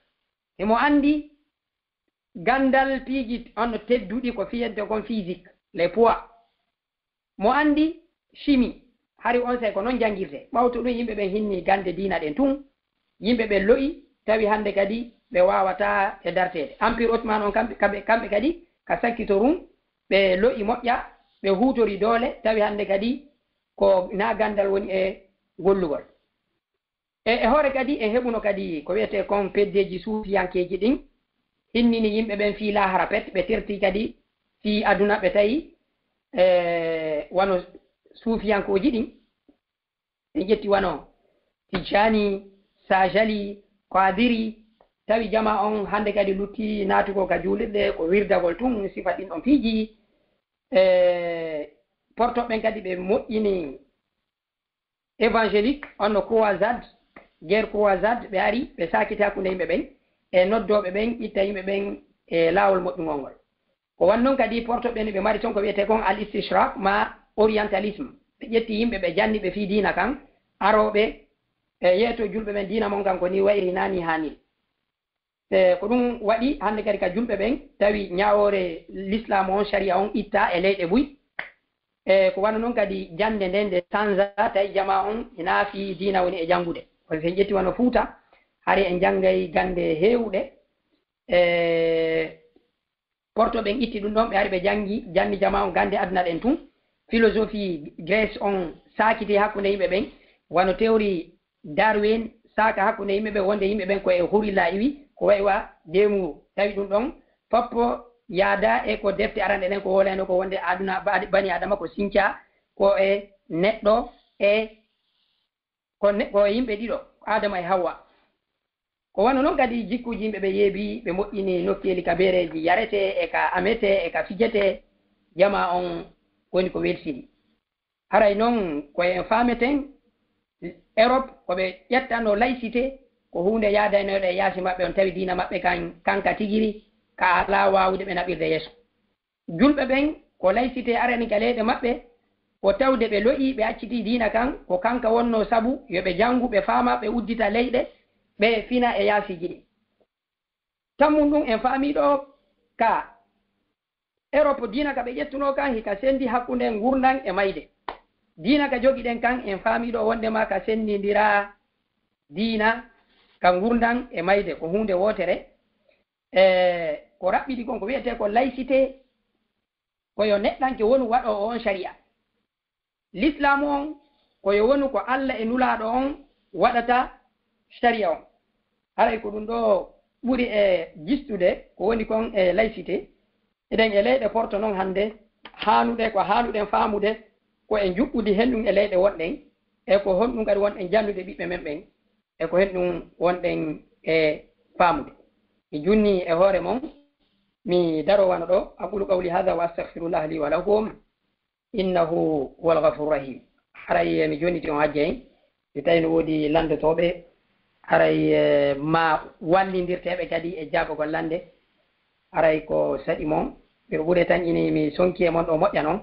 Himo anndi ganndal piiji honno tedduɗi ko fiyetee kon physique, les poids. Mo anndi chimie, hari onsay ko non janngirtee. Ɓawto ɗum yimɓe ɓen hinni gannde diina ɗen tun. Yimɓe ɓen lo'i, tawi hannde kadi ɓe waawataa e darteede. Empire Ottoman on kamɓe, kamɓe, kamɓe kadi ka sakkitorum, ɓe lo'i moƴƴa, ɓe huutori doole, tawi hannde kadi ko naa ganndal woni e gollugol. E, e hoore kadi, en heɓuno kadi ko wiyetee kon peddeeji suufiyankeeji ɗin, hinnini yimɓe ɓen fii laahara pet, ɓe terti kadi fii aduna, ɓe tawi, e, wano suufiyankooji ɗin. En ƴetti wano Tijjani, Sajali, Kadiri, tawi jamaa on hannde kadi lutti naatugol ka juulirɗe, ko wirdagol tun, sifa ɗin ɗon piiji. E, porto ɓen kadi ɓe moƴƴini évangélique, on no croisade, guerre croisade, ɓe ari, ɓe saakiti hakkunde yimɓe ɓen, e noddooɓe ɓen, itta yimɓe ɓen e laawol moƴƴungol ngol. Ko wan non kadi porto ɓen ɓe mari ton ko wiyetee kon al-istishraq ma orientalisme. Ɓe ƴetti yimɓe ɓe janni ɓe fii diina kan, arooɓe, e yeeto julɓe ɓen diina mon kan ko ni wayri, naa ni haaniri. E, ko ɗum waɗi hannde kadi ka julɓe ɓen, tawi ñaawoore lislaamu on, sharia on itta e leyɗe buy. E, ko wano non kadi jannde nden nde sanza, tawi jamaa on ina fii diina woni e janngude. Kono so en ƴetti wano Fuuta, hari en janngay gannde heewuɗe. E, porto ɓen itti ɗum ɗon, ɓe ari ɓe janngi, janni jamaa on gannde aduna ɗen tun. Philosophie Grèce on saakiti hakkunde yimɓe ɓen, wano théorie Darwin saaka hakkunde yimɓe ɓen, wonde yimɓe ɓen ko e gorilla iwi, ko wayi wa deemuru. Tawi ɗum ɗon foppo yaada e ko defte aranɗe ɗen ko woolayno ko wonde aduna ba-, bani Adama ko sinca, ko e neɗɗo e ko ne-, ko e yimɓe ɗiɗo, Adama e Hawwa. Ko wano non kadi jikkuuji yimɓe ɓe yeebi, ɓe moƴƴini nokkeeli ka beereeji yaretee e ka ametee e ka fijetee, jamaa on woni ko welsini. Haray non ko en faameten, Europe ko ɓe ƴettanoo laïcité, ko huunde yaadaynooɗe e yaasi maɓɓe on, tawi diina maɓɓe kan, kanka tigiri, ka alaa waawude ɓe naɓirde yeeso. Julɓe ɓen ko laïcité arani ka leyɗe maɓɓe, ko tawde ɓe lo'ii, ɓe accitii diina kan, ko kanka wonnoo sabu yo ɓe janngu, ɓe faama, ɓe uddita leyɗe, ɓe fina e yaasiiji ɗin. Tammun ɗum en faamii ɗoo ka Europe, diina ka ɓe ƴettunoo kan, hika senndi hakkunde ngurndan e mayde. Diina ka jogiɗen kan, en faamii ɗoo wonndema ka senndindiraa diina ka ngurndan e mayde, ko huunde wootere. E ko raɓɓiɗi kon, ko wiyetee ko laïcité, ko yo neɗɗanke wonu waɗoowo on sharia. Lislaamu on, ko yo wonu ko Alla e Nulaaɗo on waɗata sharia on. Haray ko ɗum ɗoo ɓuri e jistude ko woni kon e laïcité. Eɗen e leyɗe porto non hannde, haanuɗe, ko haanuɗen faamude, ko e njuɓɓudi henɗum e leyɗe wonɗen, e ko honɗum kadi wonɗen jannude ɓiɓɓe men ɓen, e ko henɗum wonɗen e faamude. Mi junni e hoore mon, mi daro wano ɗoo, أقول قولي هذا وأستغفر الله لي ولكم. إنه هو الغفور الرحيم. Haray, eh, mi jonniti on hajja en. Si tawi no woodi lanndotooɓe, haray, eh, ma wallindirteeɓe kadi e jaabagol lannde. Haray ko saɗi mon. Mbiɗo ɓuri tan ini mi sonki e mon ɗo moƴƴa non.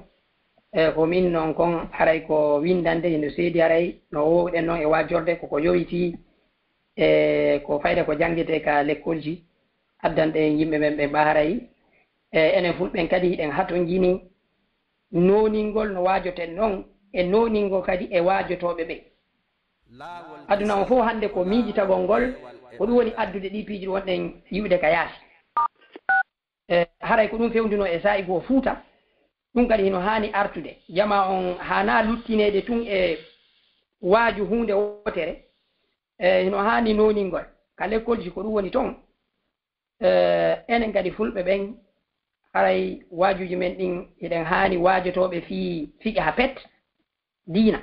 E ko min non kon haray ko winndande hino seedi haray no woowɗen non e waajorde koko yowitii. E ko fayda ko janngete ka lekkolji. Addanɗe yimɓe men ɓen ɓa haray. E enen fulɓen kadi hiɗen hatonjini nooningol no waajoten non, e nooningo kadi e waajotooɓe ɓen. Aduna on fof hannde ko miijitagol ngol, ko ɗum woni addude ɗi piiji ɗi wonɗen yi'ude ka yaasi. E haray ko ɗum fewndunoo e saa'i goo Fuuta, ɗum kadi hino haani artude. Jamaa on haanaa luttineede tun e waaju huunde wootere, e hino haani nooningol. Ka lekkolji ko ɗum woni ton. Eh, enen kadi fulɓe ɓen, haray waajuuji men ɗin, hiɗen haani waajotooɓe fii fiqha pet, diina.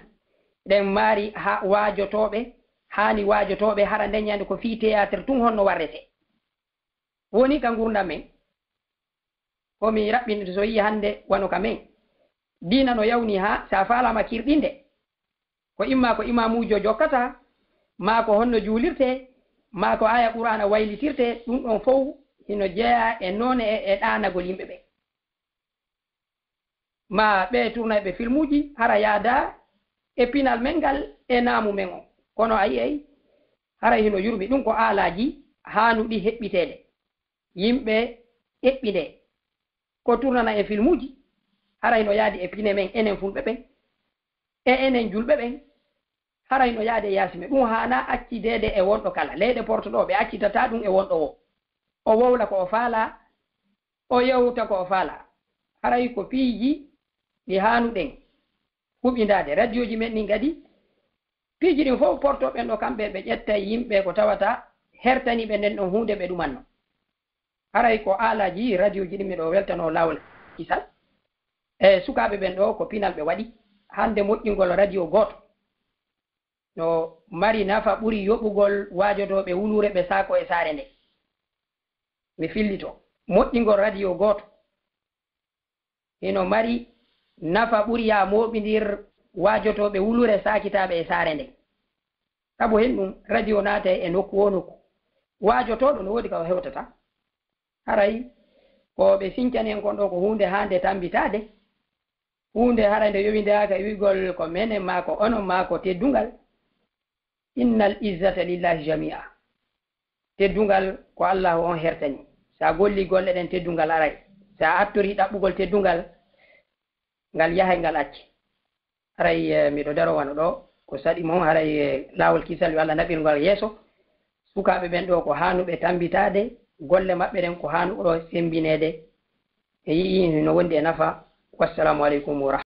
Hiɗen maari ha-, waajotooɓe, haani waajotooɓe, hara nden ñande ko fii théâtre tun honno warretee. woni ka ngurndan men. Ko mi raɓɓinto so yi'i hannde wano ka men. Diina no yawni haa sa faalama kirɗinde. Ko imma ko imaamuujo jokkata, maa ko honno juulirte, maa ko aya Qur'aana waylitirte, ɗum ɗon fow hino jeyaa e noone e, e ɗaanagol yimɓe ɓen. Maa ɓe turnayɓe filmuuji, hara yaada e pinal men ngal e naamu men on. Kono a yi'ay, haray hino yurmi. Ɗum ko aalaaji haanuɗi heɓɓiteede. Yimɓe eɓɓinde. Ko turnana en filmuuji, haray no yaadi e pine men, enen fulɓe ɓen, e enen julɓe ɓen, haray no yaadi e yaasi men. Ɗum haana accideede e wonɗo kala. Leyɗe porto ɗo, ɓe accitata ɗum e wonɗo woo. O wowla ko o faala, o yewta ko o faala. Haray ko piiji ɗi haanuɗen huɓindaade. Radiyooji men ɗin kadi, piiji ɗin fof porto ɓen ɗo, kamɓe ɓe ƴetta yimɓe ko tawata hertani ɓe nden ɗon huunde ɓe ɗumanno. Haray ko aalaaji radiyooji ɗin miɗo weltanoo laawol kisal. E sukaaɓe ɓen ɗo ko pinal ɓe waɗi. Hannde moƴƴingol radio gooto no mari nafa ɓuri yoɓugol waajotooɓe wuluure ɓe saako e saare nde. Mi fillito. Moƴƴingol radio gooto hino mari nafa ɓuri yaa mooɓindir waajotooɓe wuluure saakitaaɓe e saare nden. Sabu hen ɗum, radio naatay e nokku woo nokku. Waajotooɗo no woodi ka o hewtata. Haray ko ɓe sincani en kon ɗo ko huunde haande tambitaade. Huunde haray nde yowindaaka e wi'gol ko menen maa ko onon maa ko teddungal. Innal izzata lillahi jami'a. Teddungal ko Allahu on hertani. Sa golli golle ɗen, teddungal aray. Sa attori ɗaɓɓugol teddungal, ngal yahay ngal acce. Haray, eh, miɗo daro wano ɗo, ko saɗi mon, haray, eh, laawol kisal yo Allah naɓir ngal yeeso. Sukaaɓe ɓen ɗo ko haanuɓe tambitaade, golle maɓɓe ɗen ko haanuɗo sembineede. E yi'i no wondi e nafa. Wassalamu aleykum wa rahmatullahi.